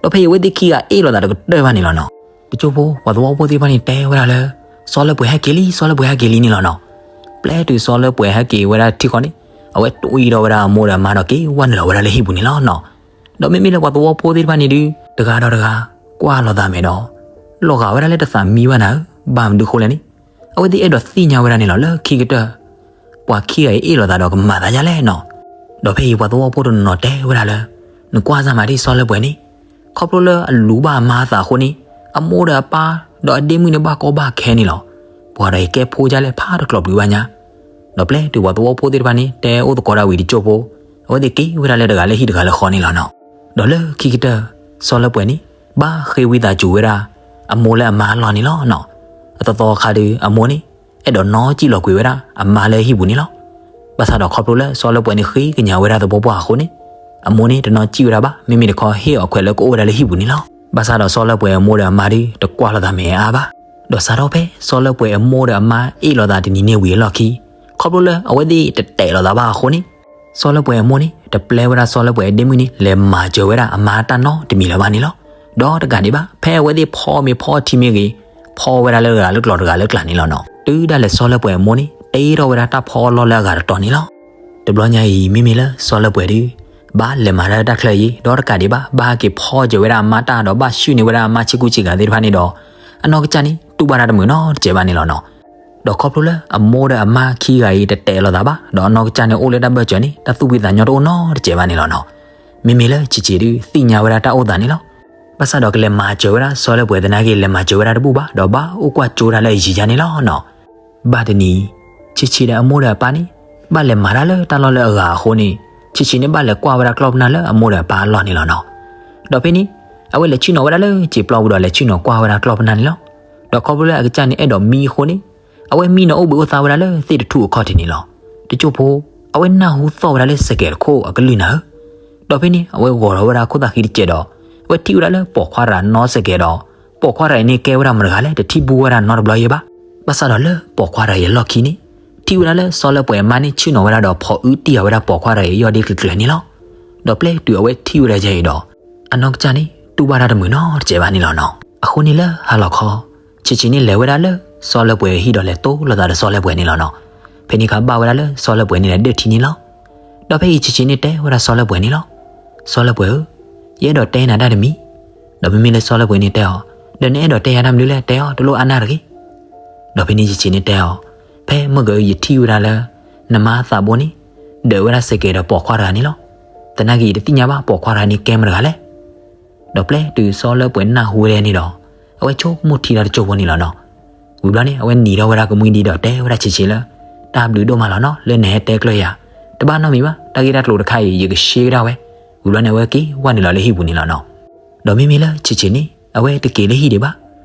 ဒီးဖဲအံၤအဝဲသ့ၣ်ခံဂၤအ့ၣ်လိာ်သးတကတၢၢ်ဘၣ်န့ၣ်လီၤနီၤ. တစိၢ်ဖိ ပှၤသဝီဖိသ့ၣ်တဖၣ်န့ၣ်တဲဝဲဒၣ်လၢ စီၤလၢပှဲၤဟဲက့ၤလံ စီၤလၢပှဲၤဟဲက့ၤလံန့ၣ်လီၤနီၤ. ပျဲတုၤစီၤလၢပှဲၤဟဲက့ၤဝဲဒၣ်ထံၣ်ဃီန့ၣ် အဝဲတွံၢ်ဒီးဝဲဒၣ်အမိၢ်ဒီးအမါဒီးက့ၤဝဲနုာ်လီၤဝဲဒၣ်လၢဟံၣ်ပူၤန့ၣ်လီၤနီၤ. ဒီးမ့မ့ၢ်လၢပှၤသဝီဖိသ့ၣ်တဖၣ်န့ၣ်ဒုး တဂၤဒီးတဂၤ ကွၢ်လီၤသးမဲာ်ဒီး လီၤဂာ်ဝဲဒၣ်လၢတသးမံဘၣ်နၤဧၢ, ဘၣ်မနုၤဃိလဲၣ်န့ၣ် အဝဲသ့ၣ်အဲၣ်ဒိးသ့ၣ်ညါဝဲဒၣ်န့ၣ်လီၤ လၢခံကတၢၢ် ပှၤခံဂၤအံၤအ့ၣ်လိာ်သးဒီးကမၤသးဒ်လဲၣ်နီၤ. ဒီးဖဲအံၤပှၤသဝီဖိတနီၤနီၤတဲဝဲဒၣ်လၢ နကွၢ်စၢ်မးဒ်စီၤလၢပှဲၤန့ၣ် ခီဖျိလၢအလူၤဘၣ်အမါအသးအဃိန့ၣ် အမိၢ်ဒီးအပၢ် ဒီးအဒ့မုၣ်န့ၣ်ဘၣ်ကီဘၣ်ခဲန့ၣ်လီၤ. ပှၤဒီးအံၤကဲဖိဒ်လဲၣ်ဖးတကျိၤပျုၤဘၣ်ညါ. ဒီးပျဲတုၤပှၤသဝီဖိသ့ၣ်တဖၣ်န့ၣ် တဲအိၣ်သကိးဒၣ်ဝံၤတစိၢ်ဖိ အဝဲသ့ၣ်က့ၤဝဲဒၣ်လၢတဂၤလၢဟံၣ်တဂၤလၢဃီန့ၣ်လီၤနီၤ. ဒီးလၢခံကတၢၢ် စီၤလၢပှဲၤန့ၣ် ဘၣ်ဃ့ဝံသးစူၤဝဲဒၣ် အမိၢ်လၢအမါအလီၢ်န့ၣ်လီၤနီၤ. အသီသီအခါဒီး အမိၢ်န့ၣ် အဲၣ်ဒိးနီၢ်ကံၣ်လီၤကွံာ်ဝဲဒၣ် အမါလၢဟံၣ်ပူၤန့ၣ်လီၤ. ဘၣ်ဆၣ်ဒီးခီဖျိလၢစီၤလၢပှဲၤန့ၣ်ဃ့ကညးဝဲဒၣ်သပှၢ်ပှၢ်အဃိန့ၣ် အမိၢ်န့ၣ်တနီၢ်ကံၣ်ဝဲဒၣ်ဘၣ် မ့မ့ၢ်တခီဟ့ၣ်အီၤခွဲးလၢကအိၣ်ဝဲဒၣ်လၢဟံၣ်ပူၤန့ၣ်လီၤ. ဘၣ်ဆၣ်ဒီးစီၤလၢပှဲၤအမိၢ်ဒီးအမါဒီး တကွၢ်လိာ်သးမဲာ်အါအါဘၣ်. ဒီးစးထီၣ်ဖဲစီၤလၢပှဲၤအမိၢ်ဒီးအမါအ့ၣ်လိာ်သးတနံၤန့ၣ်ဝံၤအလီၢ်ခံ ခီဖျိလၢအဝဲသ့ၣ်တတဲာ်လိာ်သးဘၣ်အဃိန့ၣ် စီၤလၢပှဲၤအမိၢ်န့ၣ် တပျဲဝဲဒၣ်စီၤလၢပှဲၤအဒ့မုၣ်န့ၣ် လဲၤမၤစၢၤဝဲဒၣ်အမါတၢ်နီတမံၤလၢၤဘၣ်န့ၣ်လီၤ. ဒီးတကးဒံးဘၣ် ဖဲအဝဲသ့ၣ်ဖီမ့ၤဖီထံမ့ၢ်ဂ့ၤ ဖီဝဲဒၣ်လၢတဂၤလၢကျိၤတဂၤလၢကျါန့ၣ်လီၤနီၤ. တုၤဒၣ်လဲာ်စီၤလၢပှဲၤအမိၢ်န့ၣ် တ့ထီၣ်ဝဲဒၣ်တၢ်ဖီအလီၢ်လၢအဂၤတတီၤန့ၣ်လီၤ. တဘျီညါအံၤ မ့မ့ၢ်လၢစီၤလၢပှဲၤဒီး ဘၣ်လဲၤမၤတၢ်လၢတၢ်ချၢအံၤ ဒီးတကးဒံးဘၣ် ဘၣ်ဟဲက့ၤဖီစၢၤဝဲဒၣ်အမါတၢ် ဒီးဘၣ်ဆှုၣ်န့ၢ်ဝဲဒၣ်အမါဆ့ကူဆ့ကၤသ့ၣ်တဖၣ်န့ၣ်ဒီး အနီၢ်ကစၢ်န့ၣ် တူၢ်ဘၣ်တၢ်တမုာ်နီတစဲးဘၣ်န့ၣ်လီၤနီၤ. ဒီးခီဖျိလၢအမိၢ်ဒီးအမါခံဂၤအံၤတတဲာ်လိာ်သးဘၣ် ဒီးအနီၢ်ကစၢ်န့ၣ်အိၣ်လၢတၢ်ဘၢၣ်စၢၤန့ၣ် တၢ်သူၣ်ဖှံသးညီတအိၣ်နီတစဲးဘၣ်န့ၣ်လီၤနီၤ. မ့မ့ၢ်လၢဆံးဆံးဒုး သ့ၣ်ညါဝဲဒၣ်တၢ်အိၣ်သးန့ၣ်လီၤ. ဘၣ်ဆၣ်ဒီးကလဲၤမၤစၢၤဝဲဒၣ်စီၤလၢပှဲၤသနာ်က့ လဲၤမၤစၢၤဝဲဒၣ်တဘူၣ်ဘၣ် ဒီးဘၣ်အိၣ်ကွၢ်ကၠိတၢ်လၢအယံၤယါန့ၣ်လီၤနီၤ. ဘၣ်တနံၤ ဆံးဆံးဒီးအမိၢ်ဒီးအပၢ်န့ၣ် ဘၣ်လဲၤမၤတၢ်လၢတၢ်လီၢ်လၢအဂၤအဃိန့ၣ် ဆံးဆံးန့ၣ်ဘၣ်လဲၤကွၢ်ဝဲဒၣ်ကျီၢ်ပနၢ်လၢအမိၢ်ဒီးအပၢ်အလီၢ်န့ၣ်လီၤနီၤ. ဒီးဖဲန့ၣ် အဝဲလဲၤဆ့ၣ်နီၤဝဲဒၣ်လၢစံာ်ပျီပူၤဒီးလဲၤဆ့ၣ်နီၤကွၢ်ဝဲဒၣ်ကျီၢ်ပနၢ်န့ၣ်လီၤ. ဒီးခီဖျိလၢအကစၢ်န့ၣ်အဲၣ်ဒိးမံအဃိန့ၣ် အဝဲမံနီၤအိၣ်ဘှံးအိၣ်သါဝဲဒၣ်လၢသ့ၣ်တထူၣ်အခီၣ်ထံးန့ၣ်လီၤ. တစိၢ်ဖိ အဝဲနၢ်ဟူသီၣ်ဝဲဒၣ်လၢစဲးကဲးတခိၣ်အကလုၢ်နၤဧၢ. ဒီးဖဲန့ၣ် အဝဲဂီၤထီၣ်ဝဲဒၣ်ခိၣ်သၣ်ဃံတစဲးဒီး အဝဲထံၣ်ဝဲဒၣ်လၢပိာ်ခွါတဂၤနီစဲးကဲးဒီး ပိာ်ခွါတဂၤအံၤန့ၣ်ကဲဝဲဒၣ်မတၤတဂၤလဲၣ် တထံၣ်ဘူးဝဲဒၣ်နီတဘျီယဲဘၣ်. ဘၣ်ဆၣ်ဒီးလၢပိာ်ခွါတဂၤအံၤအလီၢ်ခံန့ၣ် ထံၣ်ဝဲဒၣ်လၢစီၤလၢပှဲၤအမါန့ၣ်ဆ့ၣ်နီၤဝဲဒၣ်ဒီးဖီၣ်အုတံၢ်ဃာ်ဝဲဒၣ်ပိာ်ခွါတဂၤအံၤအယီၢ်ဒ့ကျဲၤကျဲၤန့ၣ်လီၤ. ဒီးပျဲတုၤအဝဲထံၣ်ဝဲဒၣ်ယဲအံၤဒီး အနီၢ်ကစၢ်န့ၣ် တူၢ်ဘၣ်တၢ်တမုာ်နီတစဲးဘၣ်န့ၣ်လီၤနီၤ. အဃိန့ၣ်လၢဟါလီၤခီ ဆံးဆံးန့ၣ်လဲၤဝဲဒၣ်လၢ စီၤလၢပှဲၤဟံၣ်ဒီးလဲၤတိလိာ်သးဒီးစီၤလၢပှဲၤန့ၣ်လီၤနီၤ. ဖဲန့ၣ်အခါဘၣ်ဝဲဒၣ်လၢစီၤလၢပှဲၤန့ၣ်လဲၤဒၢၣ်ထံန့ၣ်လီၤ. ဒီးဖဲအံၤဆံးဆံးန့ၣ်တဲဝဲဒၣ်စီၤလၢပှဲၤန့ၣ်လီၤ. စီၤလၢပှဲၤဧၢ, ယအဲၣ်ဒိးတဲနၤတၢ်တမံၤ, ဒီးမ့မ့ၢ်လၢစီၤလၢပှဲၤန့ၣ်တဲအီၤ, ဒီးနအဲၣ်ဒိးတဲယၤတၢ်မနုၤလဲၣ် တဲအီၤ တလိၣ်အါနၢ်တဂ့ၤ. ဒီးဖဲန့ၣ်ဆံးဆံးန့ၣ်တဲအီၤ, ဖဲမုၢ်ကယထံၣ်ဝဲဒၣ်လၢ နမါသးဘိန့ၣ် ဒၢးဝဲဒၣ်စဲးကဲးဒီးပိာ်ခွါတဂၤန့ၣ်လီၤ. သနာ်က့ယတသ့ၣ်ညါဘၣ်ပိာ်ခွါတဂၤန့ၣ်ကဲမတၤတဂၤလဲၣ်. ဒီးပျဲတုၤစီၤလၢပှဲၤနၢ်ဟူဝဲဒၣ်န့ၣ်ဒီး အဝဲဆိကမိၣ်ထံဒီးတကၠိဖိန့ၣ်လီၤနီၤ. ဝံၤဘျီန့ၣ် အဝဲနံၤထီၣ်ဝဲဒၣ်ကမှံဒံးဒီးတဲဝဲဒၣ်ဆံးဆံးလၢ တၢ်ဘျုးဒိၣ်မးလီၤနီၤ လၢနဟဲတဲကျၢၢ်ယၤ, တဘၣ်နီတမံၤဘၣ် တၢ်ဂ့ၢ်တၢ်ကျိၤတခါအံၤ ယကရှဲကဒါဝဲ. ဝံၤဘျီန့ၣ် အဝဲက့ၤဝဲနုာ်လီၤလၢဟံၣ်ပူၤန့ၣ်လီၤနီၤ. ဒီးမ့မ့ၢ်လၢဆံးဆံးန့ၣ် အဝဲတက့ၤလၢဟံၣ်ဒံးဘၣ်.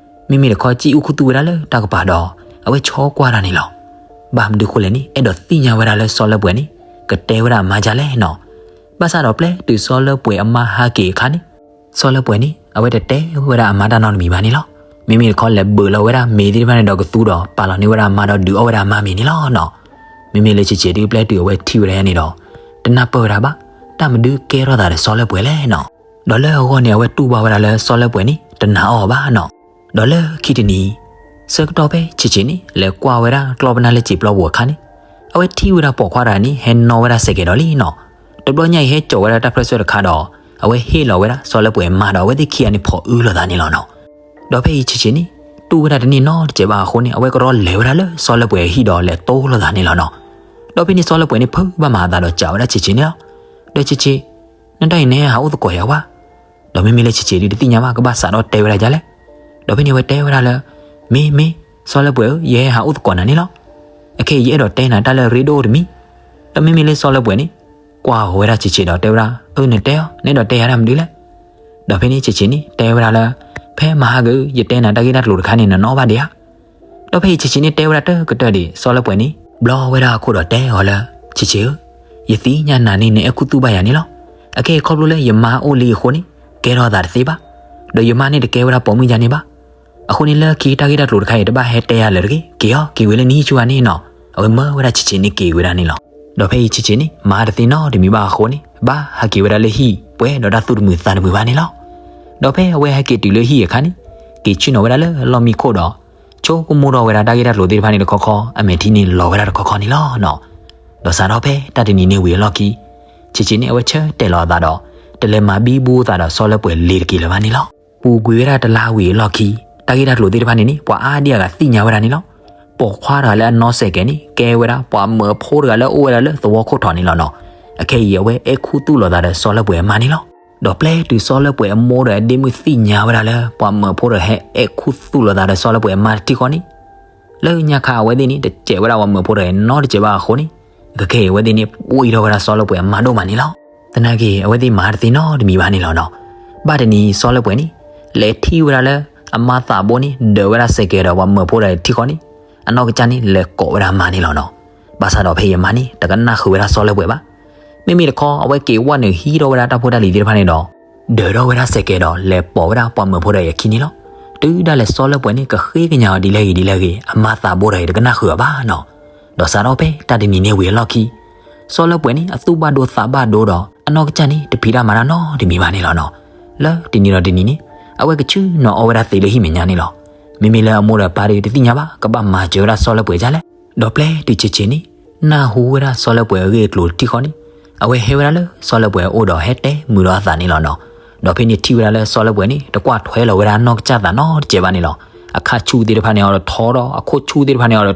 မ့မ့ၢ်တခီစံၣ်အူခူသူၣ်ဝဲဒၣ်လၢတၢ်ကပၤဒီး အဝဲဆီကွၢ်တၢ်န့ၣ်လီၤ. ဘၣ်မနုၤဃိလဲၣ်န့ၣ် အဲၣ်ဒိးသ့ၣ်ညါဝဲဒၣ်လၢစီၤလၢပှဲၤန့ၣ် ကတဲဝဲဒၣ်အမါဒ်လဲၣ်နီၤ. ဘၣ်ဆၣ်ဒီးပျဲတုၤစီၤလၢပှဲၤအမါဟးက့ၤအခါန့ၣ် စီၤလၢပှဲၤန့ၣ် အဝဲတတဲဝဲဒၣ်အမါတၢ်နီတမံၤဘၣ်န့ၣ်လီၤ. မ့မ့ၢ်တခီလဲၤဘုးလီၤဝဲဒၣ်မ့ၤသ့ၣ်တဖၣ်န့ၣ်ဒီးကသူဒီး ပာ်လီၤန့ၢ်ဝဲဒၣ်အမါဒီးဒုးအီၣ်ဝဲဒၣ်အမါမ့ၤန့ၣ်လီၤနီၤ. မ့မ့ၢ်လၢဆံးဆံးဒုးပျဲတုၤအဝဲထံၣ်ဝဲဒၣ်န့ၣ်ဒီး တနၢ်ပၢၢ်ဝဲဒၣ်ဘၣ် တၢ်မနုၤကဲထီၣ်သးဒီးစီၤလၢပှဲၤလဲၣ်နီၤ. ဒီးလၢအဂီၢ်န့ၣ် အဝဲတူၢ်ဘၣ်ဝဲဒၣ်လၢစီၤလၢပှဲၤန့ၣ် တနာ်အီၤဘၣ်နီၤ. ဒီးလၢခံတနံၤ ဆၢကတီၢ်ဖဲဆံးဆံးန့ၣ် လဲၤကွၢ်ဝဲဒၣ်ကျီၢ်ပနၢ်လၢစံာ်ပျီပူၤအခါန့ၣ် အဝဲထံၣ်ဝဲဒၣ်ပိာ်ခွါတဂၤန့ၣ် ဟဲနီၣ်ဝဲဒၣ်စဲးကဲးဒီးလံနီၤ. တဘျီညါအံၤဟဲစိာ်ဝဲဒၣ်တၢ်ဖြၢၣ်ဆၢတခါဒီး အဝဲဟ့ၣ်လီၤဝဲဒၣ်စီၤလၢပှဲၤအမါဒီးအဝဲသ့ၣ်ခံဂၤန့ၣ်ဖီၣ်အုလိာ်သးန့ၣ်လီၤနီၤ. ဒီးဖဲအံၤဆံးဆံးန့ၣ် တူၢ်ဝဲဒၣ်တန့ၢ်နီတစဲးဘၣ်အဃိန့ၣ် အဝဲကရီလဲၤဝဲဒၣ်လၢစီၤလၢပှဲၤအဟံၣ်ဒီးလဲၤတိလိာ်သးန့ၣ်လီၤနီၤ. ဒီးဖဲန့ၣ်စီၤလၢပှဲၤန့ၣ် ဖုးဘၣ်မၤအသးဒီးစံးဝဲဒၣ်ဆံးဆံးန့ၣ်လီၤ. ဒီးဆံးဆံး နတၢ်အံၤန့ၣ်ဟးအိၣ်သကိးယၤဝဲ. ဒီးမ့မ့ၢ်လၢဆံးဆံးဒုးတသ့ၣ်ညါဘၣ် ကဘၣ်စးထီၣ်တဲဝဲဒၣ်ဒ်လဲၣ်. ဒီးဖဲန့ၣ်အဝဲတဲဝဲဒၣ်လၢ မ့ၢ်မ့ၢ် စီၤလၢပှဲၤဧၢ, ယဟဲဟးအိၣ်သကိးနၤန့ၣ်လီၤ. အခဲအံၤယအဲၣ်ဒိးတဲနၤတၢ်လၢအရ့ဒိၣ်တမံၤ. ဒီးမ့မ့ၢ်လၢစီၤလၢပှဲၤန့ၣ် ကွၢ်ဃီၤဝဲဒၣ်ဆံးဆံးဒီးတဲဝဲဒၣ် အၢ နတဲအီၤ နအဲၣ်ဒိးတဲယၤတၢ်မနုၤလဲၣ်. ဒီးဖဲန့ၣ်ဆံးဆံးန့ၣ် တဲဝဲဒၣ်လၢ ဖဲမဟါက ယတဲနၤတၢ်ဂ့ၢ်တၢ်ကျိၤတခါန့ၣ် နနီၣ်ဘၣ်ဒံးဧါ. ဒီးဖဲအံၤဆံးဆံးန့ၣ် တဲဝဲဒၣ်တကတၢၢ်ဒံး စီၤလၢပှဲၤန့ၣ် ဘျီဝဲဒၣ်အခိၣ်ဒီးတဲအီၤလၢ ဆံးဆံးဧၢ, ယသ့ၣ်ညါနၤန့ၣ် နအဲၣ်ခူသူၣ်ဘၣ်ယၤန့ၣ်လီၤ. အခဲအံၤခီဖျိလၢယမါအိၣ်လံအဃိန့ၣ် ကဲထီၣ်သးတသ့ဘၣ်. ဒီးယမါန့ၣ်တကဲဝဲဒၣ်ပိာ်မုၣ်ယါန့ၣ်ဘၣ်. အဃိန့ၣ်လၢခံတၢ်ဂ့ၢ်တၢ်ကျိၤတခါအံၤ တဘၣ်ဟဲတဲယၤလၢၤတဂ့ၤ, က့ၤအီၤ က့ၤဝဲလၢနဟံၣ်ဆူၣ်ဧါန့ၣ်နီၤ. အဝဲမၢဝဲဒၣ်ဆံးဆံးန့ၣ်က့ၤဝဲဒၣ်န့ၣ်လီၤ. ဒီးဖဲအံၤဆံးဆံးန့ၣ် မၤတသ့နီတမံၤဘၣ်အဃိန့ၣ် ဘၣ်ဟးက့ၤဝဲဒၣ်လၢဟံၣ်ပှဲၤဒီးတၢ်သူၣ်တမုာ်သးတမုာ်ဘၣ်န့ၣ်လီၤ. ဒီးဖဲအဝဲဟဲက့ၤတုၤလၢဟံၣ်အခါန့ၣ် က့ၤဆ့ၣ်နီၤဝဲဒၣ်လၢအလီၢ်မံခိၣ်ဒီး ဆိကမိၣ်ထီၣ်ဝဲဒၣ်တၢ်ဂ့ၢ်တၢ်ကျိၤသ့ၣ်တဖၣ်န့ၣ်တခီခီ အမဲာ်ထံန့ၣ်လီၤဝဲဒၣ်တခီခီန့ၣ်လီၤနီၤ. ဒီးစးထီၣ်ဖဲတၢ်တနံၤန့ၣ်ဝံၤအလီၢ်ခံ ဆံးဆံးန့ၣ် အဝဲဆၢတဲာ်လီၤအသးဒီး တလဲၤမၤဘံဘူသးဒီးစီၤလၢပှဲၤလ့ၤတက့ၤလၢၤဘၣ်န့ၣ်လီၤ. ပူၤကွံာ်ဝဲဒၣ်တလါဝံၤအလီၢ်ခံ တၢ်ဂ့ၢ်တၢ်ကျိၤသ့ၣ်တဖၣ်န့ၣ်န့ၣ် ပှၤအါဒံအါဂၤသ့ၣ်ညါဝဲဒၣ်န့ၣ်လီၤ. ပိာ်ခွါတဂၤလၢအနီၣ်စဲးကဲးန့ၣ် ကဲဝဲဒၣ်ပှၤမၢဖိတဂၤလၢအအိၣ်ဝဲဒၣ်လၢသဝီခိၣ်ထီၣ်န့ၣ်လီၤနီၤ. အခဲအံၤအဝဲအဲၣ်ခူသူၣ်လိာ်သးဒီးစီၤလၢပှဲၤအမါန့ၣ်လီၤ. ဒီးပျဲတုၤစီၤလၢပှဲၤအမိၢ်ဒီးအဒ့မုၣ်သ့ၣ်ညါဝဲဒၣ်လၢ ပှၤမၢဖိတဂၤဟဲအဲၣ်ခူသူၣ်လိာ်သးဒီးစီၤလၢပှဲၤအမါတထံၣ်ဃီန့ၣ် လၢညါခါအဝဲသ့ၣ်န့ၣ် တစဲးဝဲဒၣ်ပှၤမၢဖိတဂၤနီတစဲးဘၣ်အဃိန့ၣ် ကခဲအံၤအဝဲသ့ၣ်န့ၣ် ပှံၢ်ထီၣ်ဝဲဒၣ်စီၤလၢပှဲၤအမါဒိၣ်မးန့ၣ်လီၤ. သနာ်က့ အဝဲသ့ၣ်မၤတသ့နီတမံၤဘၣ်န့ၣ်လီၤနီၤ. ဘၣ်တနံၤစီၤလၢပှဲၤန့ၣ် လဲၤထံၣ်ဝဲဒၣ်လၢ အမါသးဘိန့ၣ် ဒၢးဝဲဒၣ်စဲးကဲးဒီးပှၤမၢဖိတဂၤထံၣ်ဃီန့ၣ် အနီၢ်ကစၢ်န့ၣ် လဲၤကိးဝဲဒၣ်အမါန့ၣ်လီၤနီၤ. ဘၣ်ဆၣ်ဒီးဖဲအံၤအမါန့ၣ် တကနၣ်ဃုာ်ဝဲဒၣ်စီၤလၢပှဲၤဘၣ်. မ့မ့ၢ်တခီ အဝဲက့ၤဝဲနုာ်ဟံးထီၣ်ဝဲဒၣ်တၢ်ဖိတၢ်လံၤသ့ၣ်တဖၣ်န့ၣ်ဒီး ဒၢးထီၣ်ဝဲဒၣ်စဲးကဲးဒီး လဲၤပိာ်ဝဲဒၣ်ပှၤမၢဖိတဂၤအခံန့ၣ်လီၤ. တုၤဒၣ်လဲာ်စီၤလၢပှဲၤန့ၣ် ကဃ့ကညးအီၤဒ်လဲၣ်ဂ့ၤဒ်လဲၣ်ဂ့ၤ အမါသးဘိတဂၤအံၤတကနၣ်ဃုာ်အီၤဘၣ်နီၤ. ဒီးစးထီၣ်ဖဲတၢ်တနံၤန့ၣ်ဝံၤအလီၢ်ခံ စီၤလၢပှဲၤန့ၣ် အသူၣ်ဘၣ်ဒိသးဘၣ်ဒိဒီး အနီၢ်ကစၢ်န့ၣ် တဖံးတၢ်မၤတၢ်နီတမံၤဘၣ်န့ၣ်လီၤနီၤ. လၢတနံၤဒီးတနံၤန့ၣ် အဝဲကဆ့ၣ်နီၤအီဝဲဒၣ်သံးလၢဟံၣ်မဲာ်ညါန့ၣ်လီၤ. မ့မ့ၢ်လၢအမိၢ်ဒီးအပၢ်ဒီးတသ့ၣ်ညါဘၣ် ကဘၣ်မၤစၢၤဝဲဒၣ်စီၤလၢပှဲၤဒ်လဲၣ်. ဒီးပျဲတုၤဆံးဆံးန့ၣ် နၢ်ဟူဝဲဒၣ်စီၤလၢပှဲၤအဂ့ၢ်အကျိၤတထံၣ်ဃီန့ၣ် အဝဲဟဲဝဲဒၣ်လၢစီၤလၢပှဲၤအအိၣ်ဒီးဟဲတဲမုာ်ဒီးအသးန့ၣ်လီၤနီၤ. ဒီးဖဲန့ၣ်ထံၣ်ဝဲဒၣ်လၢစီၤလၢပှဲၤန့ၣ် တကွၢ်ထွဲလီၤဝဲဒၣ်နီၢ်ကစၢ်သးနီတစဲးဘၣ်န့ၣ်လီၤ. အခါဆူၣ်သ့ၣ်တဖၣ်န့ၣ် အီၤဒီးထီထီၣ်, အခိၣ်ဆူၣ်သ့ၣ်တဖၣ်န့ၣ် အီၤ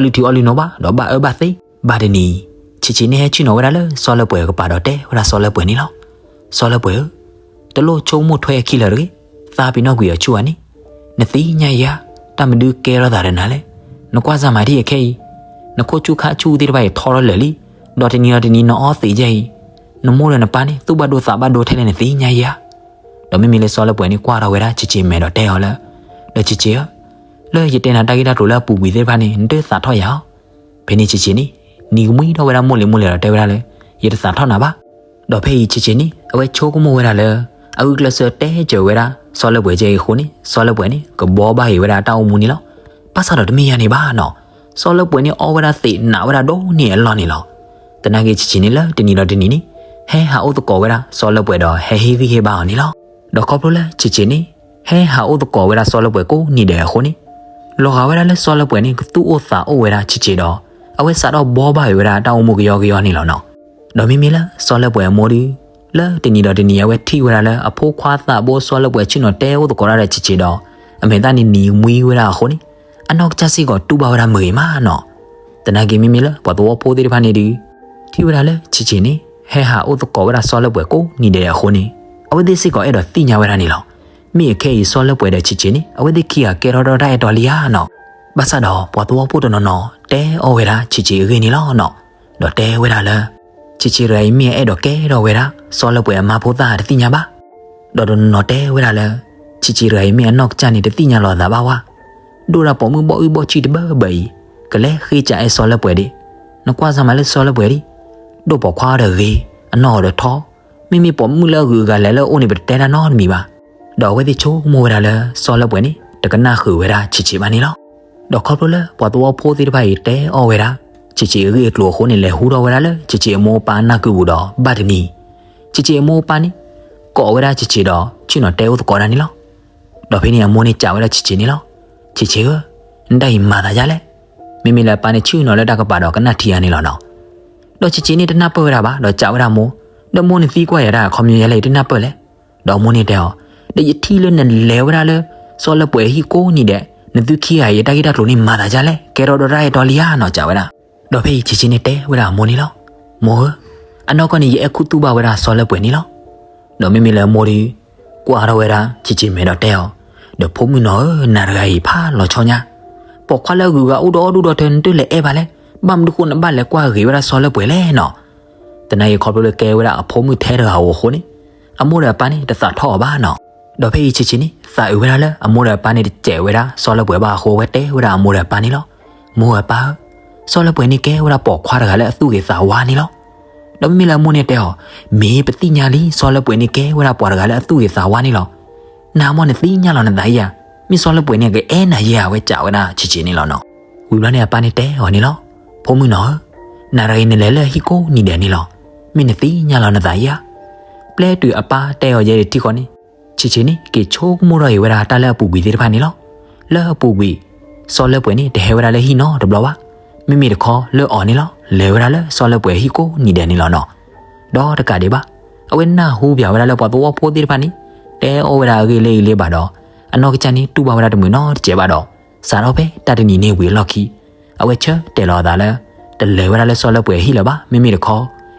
ဒီးထီထီၣ်ဒီး တအီၣ်လုၢ်ထံအီၣ်လုၢ်နိဘၣ် ဒီးဘၣ်အၢဘၣ်သီ. ဘၣ်တနံၤ ဆံးဆံးန့ၣ်ဟဲဆ့ၣ်နီၤဝဲဒၣ်လၢစီၤလၢပှဲၤအကပၤဒီးတဲဝဲဒၣ်စီၤလၢပှဲၤန့ၣ်လီၤ. စီၤလၢပှဲၤဧၢ, တလိၣ်ဆိကမိၣ်ထွဲအခံလၢၤတဂ့ၤ, သးပ့ၤနီၣ်ကွံာ်အီၤဆူၣ်ဧါန့ၣ်, နသ့ၣ်ညါယၤ, တၢ်မနုၤကဲထီၣ်သးဒီးနၤလဲၣ်. နကွၢ်စၢ်မၤထံၣ်အခဲအံၤ, နခိၣ်ဆူၣ်ခါဆူၣ်သ့ၣ်တဖၣ်အံၤထီထီၣ်လၢာ်လံ, ဒီးတနံၤဒီးတနံၤနအီသံးယဲအံၤ, နမိၢ်ဒီးနပၢ်န့ၣ် သူၣ်ဘၣ်ဒိသးဘၣ်ဒိထဲလဲၣ်နသ့ၣ်ညါယၤ. ဒီးမ့မ့ၢ်လၢစီၤလၢပှဲၤန့ၣ် ကွၢ်ထီၣ်ဝဲဒၣ်ဆံးဆံးမဲာ်ဒီးတဲအီၤလၢ, ဒီးဆံးဆံးဧၢ, လၢယတဲနၤတၢ်ဂ့ၢ်တၢ်ကျိၤလၢအပူၤကွံာ်သ့ၣ်တဖၣ်န့ၣ် နတသးထီၣ်ယၤဧါ. ဖဲန့ၣ်ဆံးဆံးန့ၣ် နံၤကမှံထီၣ်ဝဲဒၣ်မိၢ်လံၤမိၢ်လဲၤဒီးတဲဝဲဒၣ်လၢ ယတသးထီၣ်နၤဘၣ်. ဒီးဖဲအံၤဆံးဆံးန့ၣ် အဝဲဆိကမိၣ်ဝဲဒၣ်လၢ အဂုာ်ကျဲးစၢးတဲစၢၤဝဲဒၣ်စီၤလၢပှဲၤကဲအံၤအဃိန့ၣ် စီၤလၢပှဲၤန့ၣ် ကဘှီဘၣ်က့ၤဝဲဒၣ်အတၢ်အိၣ်မူန့ၣ်လီၤ. ဘၣ်ဆၣ်ဒီးတမ့ၢ်ယၤန့ၣ်ဘၣ်နီၤ, စီၤလၢပှဲၤန့ၣ်အီဝဲဒၣ်သံးနးဝဲဒၣ်ဒိၣ်န့ၢ်အလီၢ်န့ၣ်လီၤ. သနာ်က့ဆံးဆံးန့ၣ်လၢတနံၤဒီးတနံၤန့ၣ် ဟဲဟးအိၣ်သကိးဝဲဒၣ်စီၤလၢပှဲၤဒီးဟဲဟ့ၣ်ဂံၢ်ဟ့ၣ်ဘါအီၤန့ၣ်လီၤ. ဒီးခီဖျိလၢဆံးဆံးန့ၣ် ဟဲဟးအိၣ်သကိးဝဲဒၣ်စီၤလၢပှဲၤကိးနံၤဒဲးအဃိန့ၣ်, လီၤဂာ်ဝဲဒၣ်လၢစီၤလၢပှဲၤန့ၣ် ကသူၣ်အိၣ်သးအိၣ်ဝဲဒၣ်ဆံးဆံးဒီး အဝဲစးထီၣ်ဘှီဘၣ်ဝဲဒၣ်တၢ်အိၣ်မူကယီကယီန့ၣ်လီၤနီၤ. ဒီးမ့မ့ၢ်လၢစီၤလၢပှဲၤအမိၢ်ဒီး လၢတနံၤဒီးတနံၤအဝဲထံၣ်ဝဲဒၣ်လၢအဖိခွါသးဘိစီၤလၢပှဲၤဆ့ၣ်နီၤတဲအိၣ်သကိးတၢ်ဒီးဆံးဆံးဒီး အမဲာ်သၣ်န့ၣ်နံၤမှံဝဲဒၣ်အဃိန့ၣ်, အနီၢ်ကစၢ်စ့ၢ်ကီးတူၢ်ဘၣ်ဝဲဒၣ်မုာ်ဂ့ၤမးနီၤ. သနာ်က့မ့မ့ၢ်လၢပှၤသဝီဖိသ့ၣ်တဖၣ်န့ၣ်ဒီး ထံၣ်ဝဲဒၣ်လၢဆံးဆံးန့ၣ် ဟဲဟးအိၣ်သကိးဝဲဒၣ်စီၤလၢပှဲၤကိးနံၤဒဲးအဃိန့ၣ်, အဝဲသ့ၣ်စ့ၢ်ကီးအဲၣ်ဒိးသ့ၣ်ညါဝဲဒၣ်န့ၣ်လီၤ. မ့ၢ်အခဲအံၤစီၤလၢပှဲၤဒီးဆံးဆံးန့ၣ် အဝဲသ့ၣ်ခံဂၤကဲထီၣ်ဒီးတၢ်အဲၣ်တီလံဧါနီၤ. ဘၣ်ဆၣ်ဒီးပှၤသဝီဖိတနီၤနီၤ တဲအီၣ်ဝဲဒၣ်ဆံးဆံးအဂ့ၢ်န့ၣ်လီၤနီၤ. ဒီးတဲဝဲဒၣ်လၢ ဆံးဆံးတဂၤအံၤမ့ၢ်အအဲၣ်ဒိးကဲထီၣ်ဝဲဒၣ် စီၤလၢပှဲၤအမါဖိသၣ်တသ့ၣ်ညါဘၣ်. ဒီးတနီၤနီၤတဲဝဲဒၣ်လၢ ဆံးဆံးတဂၤအံၤမ့ၢ်အနီၢ်ကစၢ်န့ၣ် တသ့ၣ်ညါလီၤအသးဘၣ်ဝဲ, ဒိၣ်ဒၣ်ပိာ်မုၣ်ဘီၣ်အုၣ်ဘီၣ်ဆံၣ်တဘၢဘၢအံၤ ကလဲၤဃ့ကးအဲၣ်စီၤလၢပှဲၤဒံး, နကွၢ်စၢ်မးလၢစီၤလၢပှဲၤဒံး, ဒိၣ်ပိာ်ခွါအီၤဒီးဂ့ၤ, အနီၢ်အီၤဒီးထီ, မ့မ့ၢ်ပိာ်မုၣ်လၢအဂုၤအဂၤလဲၤလၢအအိၣ်န့ၣ် ပတတဲတၢ်နီတမံၤဘၣ်. ဒီးအဝဲသ့ၣ်ဆိကမိၣ်ဝဲဒၣ်လၢစီၤလၢပှဲၤန့ၣ် တကနၣ်ဃုာ်ဝဲဒၣ်ဆံးဆံးဘၣ်န့ၣ်လီၤ. ဒီးခီဖျိလၢပှၤသဝီဖိသ့ၣ်တဖၣ်အံၤတဲအီၣ်ဝဲဒၣ် ဆံးဆံးအဂ့ၢ်အကျိၤအဃိန့ၣ် လဲၤဟူထီၣ်ဝဲဒၣ်လၢဆံးဆံးအမိၢ်အပၢ်နၢ်ကုပူၤဒီး ဘၣ်တနံၤ ဆံးဆံးအမိၢ်အပၢ်န့ၣ် ကိးဝဲဒၣ်ဆံးဆံးဒီး ဆ့ၣ်နီၤတဲအိၣ်သကိးတၢ်န့ၣ်လီၤ. ဒီးဖဲန့ၣ်အမိၢ်န့ၣ်စံးဝဲဒၣ်ဆံးဆံးန့ၣ်လီၤ. ဆံးဆံးဧၢ, နတၢ်အံၤမၤသးဒ်လဲၣ်. မ့မ့ၢ်လၢအပၢ်န့ၣ်ဆ့ၣ်နီၤလၢတၢ်ကပၤဒီးကနၣ်ထံဧါန့ၣ်လီၤနီၤ. ဒီးဆံးဆံးန့ၣ်တနၢ်ပၢၢ်ဝဲဒၣ်ဘၣ် ဒီးစံးဝဲဒၣ်အမိၢ်, ဒီးမိၢ်နသံကွၢ်ယၤဒၣ်ခီပညီယဲလဲၣ် ယတနၢ်ပၢၢ်လဲၣ်. ဒီးအမိၢ်န့ၣ်တဲအီၤ, ဒီးယထံၣ်လၢနလဲၤဝဲဒၣ်လၢ စီၤလၢပှဲၤအဟံၣ်ကိးနံၤဒဲး, နသုခံဂၤအံၤအတၢ်ဂ့ၢ်တၢ်ကျိၤန့ၣ်မၤသးဒ်လဲၣ် ကဲထီၣ်ဒီးတၢ်အဲၣ်တီလံဧါနီၤ စံးဝဲဒၣ်. ဒီးဖဲအံၤဆံးဆံးန့ၣ်တဲဝဲဒၣ်အမိၢ်န့ၣ်လီၤ. မိၢ်ဧၢ, အနီၢ်ကီၢ်န့ၣ် ယအဲၣ်ခူသူၣ်ဘၣ်ဝဲဒၣ်စီၤလၢပှဲၤန့ၣ်လီၤ. ဒီးမ့မ့ၢ်လၢအမိၢ်ဒီး ကွၢ်ထီၣ်ဝဲဒၣ်ဆံးဆံးမဲာ်ဒီးတဲအီၤ, ဒီးဖိမုၣ်နီၤဧၢ, နၤတဂၤအံၤဖးလီၤဆီညါ, ပိာ်ခွါလၢအဂုၤအဂၤအိၣ်ဒီဒူၣ်ဒီထၢ နတလဲၤအဲၣ်ဘၣ်လဲၣ်. ဘၣ်မနုၤဃိနဘၣ်လဲၤကွၢ်ဂ့ၤဝဲဒၣ်စီၤလၢပှဲၤလဲၣ်နီၤ. သနာ်က့ခီဖျိလၢကဲဝဲဒၣ်အဖိမုၣ်ထဲတဂၤဧိၤအဃိန့ၣ်, အမိၢ်ဒီးအပၢ်န့ၣ်တသးထီၣ်အီၤဘၣ်နီၤ. ဒီးဖဲအံၤဆံးဆံးန့ၣ် သးအုးဝဲဒၣ်လၢအမိၢ်ဒီးအပၢ်န့ၣ်တစဲးဝဲဒၣ်စီၤလၢပှဲၤဘၣ်အဃိ အဝဲတဲဝဲဒၣ်အမိၢ်ဒီးအပၢ်န့ၣ်လီၤ. မိၢ်ဧၢပၢ်ဧၢ, စီၤလၢပှဲၤန့ၣ်ကဲဝဲဒၣ်ပိာ်ခွါတဂၤလၢအသူၣ်ဂ့ၤသးဝါန့ၣ်လီၤ. ဒီးမ့မ့ၢ်လၢအမိၢ်န့ၣ်တဲအီၤ, မ့ၢ်ပသ့ၣ်ညါလံ စီၤလၢပှဲၤန့ၣ်ကဲဝဲဒၣ်ပှၤတဂၤလၢအသူၣ်ဂ့ၤသးဝါန့ၣ်လီၤ. နၤမ့ၢ်နသ့ၣ်ညါလီၤနသးဧါ, မ့ၢ်စီၤလၢပှဲၤန့ၣ် ကအဲၣ်နၤယဲဧါ အဝဲစံးဝဲဒၣ်ဆံးဆံးန့ၣ်လီၤနီၤ. ဝံၤဘျီန့ၣ်အပၢ်န့ၣ်တဲအီၤန့ၣ်လီၤ. ဖိမုၣ်နီၤဧၢ, နၤတဂၤအံၤနလဲၤလၢအဟံၣ်ကိးနံၤဒဲးန့ၣ်လီၤ. မ့ၢ်နသ့ၣ်ညါလီၤနသးဧါ. ပျဲတုၤအပၢ်တဲအီၤယဲဒၣ်တထံၣ်ဃီန့ၣ်, ဆံးဆံးန့ၣ် က့ၤဆိကမိၣ်ထီၣ်အံၤဝဲဒၣ်တၢ်လၢအပူၤကွံာ်သ့ၣ်တဖၣ်န့ၣ်လီၤ. လၢအပူၤကွံာ်, စီၤလၢပှဲၤန့ၣ် တဟဲဝဲဒၣ်လၢဟံၣ်နီတဘျီဘၣ်. မ့မ့ၢ်တခီလၢအီၤန့ၣ်လီၤ, လဲၤဝဲဒၣ်လၢစီၤလၢပှဲၤဟံၣ်ကိးနံၤဒဲးန့ၣ်လီၤနီၤ. ဒီးတကးဒံးဘၣ်, အဝဲနၢ်ဟူပၠးဝဲဒၣ်လၢပှၤသဝီဖိသ့ၣ်တဖၣ်န့ၣ် တဲအီၣ်ဝဲဒၣ်အဂ့ၢ်လၢအံၤလၢဘၣ်ဒီး, အနီၢ်ကစၢ်န့ၣ်တူၢ်ဘၣ်ဝဲဒၣ်တမုာ်နီတစဲးဘၣ်ဒီး, စးထီၣ်ဖဲတၢ်တနံၤန့ၣ်ဝံၤအလီၢ်ခံ အဝဲဆၢတဲာ်လီၤအသးလၢ တလဲၤဝဲဒၣ်လၢစီၤလၢပှဲၤအဟံၣ်လၢၤဘၣ်, မ့မ့ၢ်တခီ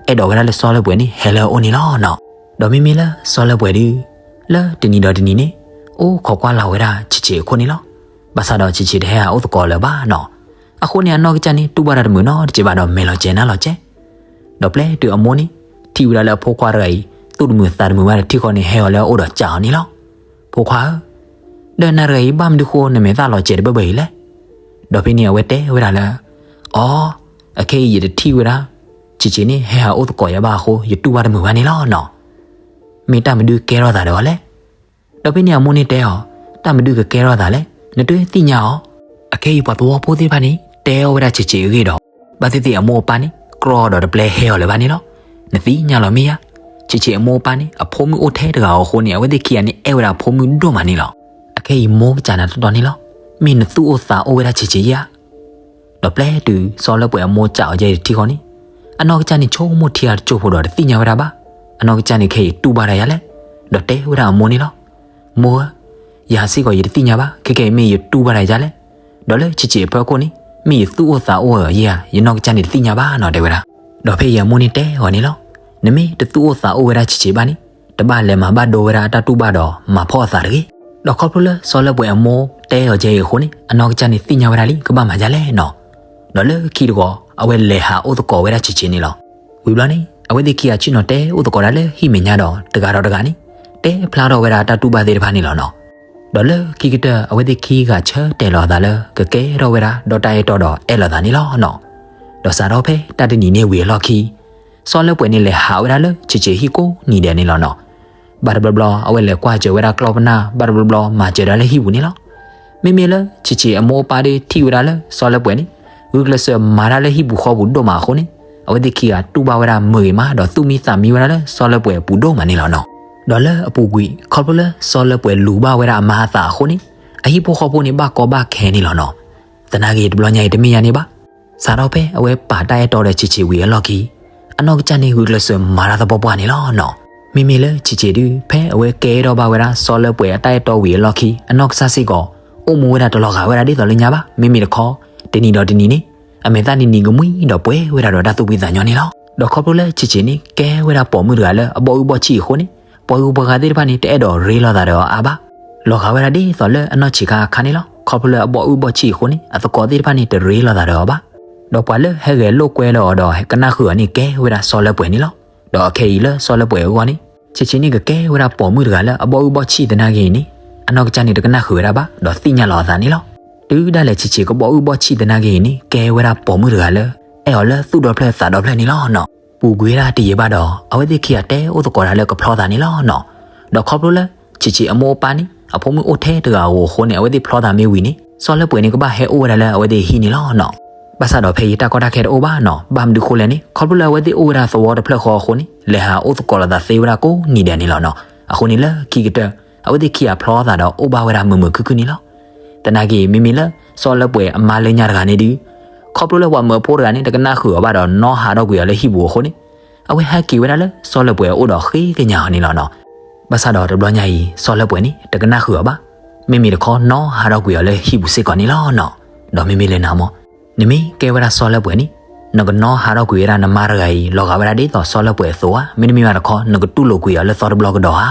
အဲၣ်ဒိးဝဲဒၣ်လၢစီၤလၢပှဲၤန့ၣ် ဟဲလၢအအိၣ်န့ၣ်လီၤနီၤ. ဒီးမ့မ့ၢ်လၢစီၤလၢပှဲၤဒုး လၢတနံၤဒီးတနံၤန့ၣ် အိၣ်ခိးကွၢ်လၢ်ဝဲဒၣ်ဆံးဆံးအခိၣ်န့ၣ်လီၤ. ဘၣ်ဆၣ်ဒီးဆံးဆံးတဟဲဟးအိၣ်သကိးလၢၤဘၣ်နီၤ. အဃိန့ၣ်အနီၢ်ကစၢ်န့ၣ်တူၢ်ဘၣ်တၢ်တမုာ်နီတစဲးဘၣ်ဒီး မဲာ်လီၤစဲၤနါလီၤစဲၤ ဒီးပျဲတုၤအမိၢ်န့ၣ် ထံၣ်ဝဲဒၣ်လၢအဖိခွါတဂၤအံၤ သူၣ်တမုာ်သးတမုာ်ဘၣ်ဒီး ထံၣ်ဃီန့ၣ် ဟဲအီၤလၢအအိၣ်ဒီးစံးအီၤန့ၣ်လီၤ. ဖိခွါဧၢ, ဒီးနၤတဂၤအံၤ ဘၣ်မနုၤဃိနမဲာ်သၣ်လီၤစဲၤတဘၢဘၢအံၤလဲၣ်. ဒီးဖဲန့ၣ်အဝဲတဲဝဲဒၣ်လၢ အီ, အခဲအံၤယတထံၣ်ဝဲဒၣ် ဆံးဆံးန့ၣ် ဟဲဟးအိၣ်သကိးယၤဘၣ်အဃိ ယတူၢ်ဘၣ်တမုာ်ဘၣ်န့ၣ်လီၤနီၤ. မ့ၢ်တၢ်မနုၤကဲထီၣ်သးဒီးအီၤလဲၣ်. ဒီးဖဲန့ၣ်အမိၢ်န့ၣ်တဲအီၤ, တၢ်မနုၤကကဲထီၣ်သးလဲၣ်, နတသ့ၣ်ညါအီၤ. အခဲအံၤပှၤသဝီဖိသ့ၣ်တဖၣ်န့ၣ် တဲအီၣ်ဝဲဒၣ်ဆံးဆံးအဂ့ၢ်ဒီး ဘၣ်သ့ၣ်သ့ၣ်အမိၢ်အပၢ်န့ၣ် ကြၢးဒီးတပျဲဟဲအီၤလၢၤဘၣ်န့ၣ်လီၤ. နသ့ၣ်ညါလီၤမ့ၢ်ဧါ. ဆံးဆံးအမိၢ်အပၢ်န့ၣ် အဖိမုၣ်အိၣ်ထဲတဂၤအီၤအဃိန့ၣ် အဝဲသ့ၣ်ခံဂၤန့ၣ် အဲၣ်ဝဲဒၣ်အဖိမုၣ်ဒိၣ်မးန့ၣ်လီၤ. အခဲအံၤမိၢ်ကစၢ်နၤတီတီန့ၣ်လီၤ. မ့ၢ်နသူၣ်အိၣ်သးအိၣ်ဝဲဒၣ်ဆံးဆံးဧါ. ဒီးပျဲတုၤစီၤလၢပှဲၤအမိၢ်စံးအီၤယဲအံၤတထံၣ်ဃီန့ၣ်, အနီၢ်ကစၢ်န့ၣ်ဆိကမိၣ်ထံဂၤတစိၢ်ဖိဒီးတသ့ၣ်ညါဝဲဒၣ်ဘၣ်. အနီၢ်ကစၢ်န့ၣ်ခဲအံၤတူၢ်ဘၣ်တၢ်ယၤလဲၣ်. ဒီးတဲဝဲဒၣ်အမိၢ်န့ၣ်လီၤ. မိၢ်ဧၢ, ယၤစ့ၢ်ကီးယတသ့ၣ်ညါဘၣ်, ခဲကဲအံၤမ့ၢ်ယတူၢ်ဘၣ်တၢ်ယၤလဲၣ်. ဒီးလၢဆံးဆံးအဖၢခိၣ်န့ၣ် မ့ၢ်ယသူၣ်အိၣ်သးအိၣ်ဧါယဲဧါ, ယနီၢ်ကစၢ်န့ၣ်တသ့ၣ်ညါဘၣ်နီၤ တဲဝဲဒၣ်. ဒီးဖဲအံၤအမိၢ်န့ၣ်တဲအီၤန့ၣ်လီၤ. နမ့ၢ်တသူၣ်အိၣ်သးအိၣ်ဝဲဒၣ်ဆံးဆံးဘၣ်န့ၣ်, တဘၣ်လဲၤမၤဘၣ်ဒိဝဲဒၣ်အတၢ်တူၢ်ဘၣ်ဒီးမၤဖှီၣ်အသးတဂ့ၤ. ဒီးခီဖျိလၢစီၤလၢပှဲၤအမိၢ်တဲအီၤယဲအံၤအဃိန့ၣ် အနီၢ်ကစၢ်န့ၣ်သ့ၣ်ညါဝဲဒၣ်လံ ကဘၣ်မၤယၤလဲၣ်နီၤ. ဒီးလၢခံတဂီၤ အဝဲလဲၤဟးအိၣ်သကိးဝဲဒၣ်ဆံးဆံးန့ၣ်လီၤ. ဝံၤဘျီန့ၣ် အဝဲသ့ၣ်ခံဂၤဆ့ၣ်နီၤတဲအိၣ်သကိးဒၣ်လၢဟံၣ်မဲာ်ညါဒီး တဂၤဒီးတဂၤန့ၣ် တဲဖျါထီၣ်ဝဲဒၣ်တၢ်တူၢ်ဘၣ်သ့ၣ်တဖၣ်န့ၣ်လီၤနီၤ. ဒီးလၢခံကတၢၢ် အဝဲသ့ၣ်ခံဂၤဆၢတဲာ်လီၤအသးလၢ ကကဲထီၣ်ဝဲဒၣ်ဒီးတၢ်အဲၣ်တီဒီးအဲၣ်လီၤသးန့ၣ်လီၤနီၤ. ဒီးစးထီၣ်ဖဲတၢ်တနံၤန့ၣ်ဝံၤအလီၢ်ခံ စီၤလၢပှဲၤန့ၣ်လဲၤဟးဝဲဒၣ်လၢဆံးဆံးဟံၣ်ကိးနံၤဒဲးန့ၣ်လီၤနီၤ. ဘၣ်တဘျီဘျီ အဝဲလဲၤကွၢ်စၢၤဝဲဒၣ်ကျီၢ်ပနၢ် ဘၣ်တဘျီဘျီ မၤစၢၤဒၣ်လၢဟံၣ်ပူၤန့ၣ်လီၤ. မ့မ့ၢ်လၢဆံးဆံးအမိၢ်အပၢ်ဒီးထံၣ်ဝဲဒၣ်လၢစီၤလၢပှဲၤန့ၣ် ဂုာ်ကျဲးစၢးမၤတၢ်လၢဟံၣ်ပူၤဃီပူၤဒိၣ်မးအဃိန့ၣ် အဝဲသ့ၣ်ခံဂၤတူၢ်ဘၣ်ဝဲဒၣ်မုာ်ဂ့ၤမး ဒီးသူၣ်မံသးမံဝဲဒၣ်လၢစီၤလၢပှဲၤအပူၤဒိၣ်မးန့ၣ်လီၤနီၤ. ဒီးလၢအပူၤကွံာ် ခီဖျိလၢစီၤလၢပှဲၤလူၤဘၣ်ဝဲဒၣ်အမါအသးအဃိန့ၣ်, အဟံၣ်ဖိဃီဖိန့ၣ်ဘၣ်ကီဘၣ်ခဲန့ၣ်လီၤနီၤ. သနာ်က့တဘျီညါအံၤတမ့ၢ်ယါန့ၣ်ဘၣ်. စးထီၣ်ဖဲအဝဲပာ်တၢ်အဲၣ်တီဒီးဆံးဆံးဝံၤအလီၢ်ခံ, အနီၢ်ကစၢ်န့ၣ်ဂုာ်ကျဲးစၢးမၤတၢ်သပှၢ်ပှၢ်န့ၣ်လီၤနီၤ. မ့မ့ၢ်လၢဆံးဆံးဒုး ဖဲအဝဲကဲထီၣ်ဘၣ်ဝဲဒၣ်စီၤလၢပှဲၤအတၢ်အဲၣ်တီဝံၤအလီၢ်ခံ အနီၢ်ကစၢ်စ့ၢ်ကီး အိၣ်မူဝဲဒၣ်တလီၤဂာ်ဝဲဒၣ်ဒ်သိးလၢညါဘၣ်. မ့မ့ၢ်တခီ တနံၤဒီးတနံၤန့ၣ် အမဲာ်သၣ်န့ၣ်နံၤကမှံဒီးပှဲၤဝဲဒၣ်ဒီးတၢ်သူၣ်ဖှံသးညီန့ၣ်လီၤ. ဒီးခီဖျိလၢဆံးဆံးန့ၣ် ကဲဝဲဒၣ်ပိာ်မုၣ်တဂၤလၢအဘီၣ်အုၣ်ဘီၣ်ဆံၣ်အဃိန့ၣ်, ပှၤဂုၤပှၤဂၤသ့ၣ်တဖၣ်န့ၣ် တအဲၣ်ဒိးရ့လိာ်သးဒီးအီၤအါဘၣ်. လီၤဂာ်ဝဲဒၣ်ဒ်သိးလၢအနီၢ်ဆံးခါအခါန့ၣ်လီၤ. ခီဖျိလၢအဘီၣ်အုၣ်ဘီၣ်ဆံၣ်အဃိန့ၣ် အသကိးသ့ၣ်တဖၣ်န့ၣ် တရ့လိာ်သးဒီးအီၤဘၣ်. ဒီးပှၤလၢဟဲဂဲၤလိာ်ကွဲဒီးအီၤဒီးကနၣ်ဃုာ်အီၤန့ၣ် ကဲဝဲဒၣ်စီၤလၢပှဲၤန့ၣ်လီၤ. ဒီးအခဲအံၤလၢစီၤလၢပှဲၤအဂီၢ်န့ၣ်, ဆံးဆံးန့ၣ်ကကဲဝဲဒၣ်ပိာ်မုၣ်တဂၤလၢအဘီၣ်အုၣ်ဘီၣ်ဆံၣ်သနာ်က့အံၤန့ၣ်, အနီၢ်ကစၢ်န့ၣ်တကနၣ်ဃုာ်ဝဲဒၣ်ဘၣ် ဒီးသ့ၣ်ညါလီၤအသးန့ၣ်လီၤ. တုၤဒၣ်လဲာ်ဆံးဆံးကဘီၣ်အုၣ်ဘီၣ်ဆံၣ်သနာ်က့အံၤန့ၣ် ကဲဝဲဒၣ်ပိာ်မုၣ်တဂၤလၢ အဲၣ်အီၤလၢသူၣ်ဒီဖျၢၣ်သးဒီဖျၢၣ်န့ၣ်လီၤနီၤ. ပူၤကွံာ်ဝဲဒၣ်တယံာ်ဘၣ်ဒီး အဝဲသ့ၣ်ခံဂၤတဲအိၣ်သကိးတၢ်လၢကဖျီသးန့ၣ်လီၤနီၤ. ဒီးခီဖျိလၢ ဆံးဆံးအမိၢ်အပၢ်န့ၣ် အဖိမုၣ်အိၣ်ထဲတဂၤဧိၤအဃိန့ၣ် အဝဲသ့ၣ်ဖျီသးမ့ၢ်ဝံၤန့ၣ် စီၤလၢပှဲၤန့ၣ်ကဘၣ်ဟဲအိၣ်ဝဲဒၣ်လၢအဝဲသ့ၣ်ဟံၣ်န့ၣ်လီၤနီၤ. ဘၣ်ဆၣ်ဒီးဖဲယတၢ်ကီတၢ်ခဲတအိၣ်ဘၣ်နီၤ. ဘၣ်မနုၤဃိလဲၣ်န့ၣ် ခီဖျိလၢအဝဲသ့ၣ်အိၣ်ဝဲဒၣ်သဝီတဖျၢၣ်ဃီအဃိန့ၣ် လဲၤဟးအိၣ်သကိးလိာ်သးသ့ဝဲဒၣ်ကိးနံၤဒဲးန့ၣ်လီၤနီၤ. အဃိန့ၣ်လၢခံကတၢၢ် အဝဲသ့ၣ်ခံဂၤဖျီသးဒီးအိၣ်ဘၣ်ဝဲဒၣ်မုာ်မုာ်ခုၣ်ခုၣ်န့ၣ်လီၤ. သနာ်က့ မ့မ့ၢ်လၢ စီၤလၢပှဲၤအမါလၢညါတဂၤန့ၣ်ဒုး ခီဖျိလၢပှၤမုၣ်ဖိတဂၤန့ၣ် တကနၣ်ဃုာ်အီၤဘၣ်ဒီးနီၣ်ဟးထီၣ်ကွံာ်အီၤလၢဟံၣ်ပူၤအဃိန့ၣ် အဝဲဟဲက့ၤဝဲဒၣ်လၢစီၤလၢပှဲၤအအိၣ်ဒီးဃ့ကညးအီၤန့ၣ်လီၤနီၤ. ဘၣ်ဆၣ်ဒီးတဘျီညါအံၤ စီၤလၢပှဲၤန့ၣ် တကနၣ်ဃုာ်အီၤဘၣ်. မ့မ့ၢ်တခီနီၣ်ဟးထီၣ်ကွံာ်အီၤလၢဟံၣ်ပူၤစ့ၢ်ကီးန့ၣ်လီၤနီၤ. ဒီးမ့မ့ၢ်လၢနၤမ့ၢ် နမ့ၢ်ကဲဝဲဒၣ်စီၤလၢပှဲၤန့ၣ် နကနီၣ်ဟးထီၣ်ကွံာ်ဝဲဒၣ်နမါတဂၤအံၤ လီၤဂာ်ဝဲဒၣ်ဒ်သိးစီၤလၢပှဲၤအသိးဧါ. မ့တမ့ၢ်ဘၣ်တခီ နကတူၢ်လိာ်ကွံာ်အီၤလၢသီတဘျီကဒီးဧါ.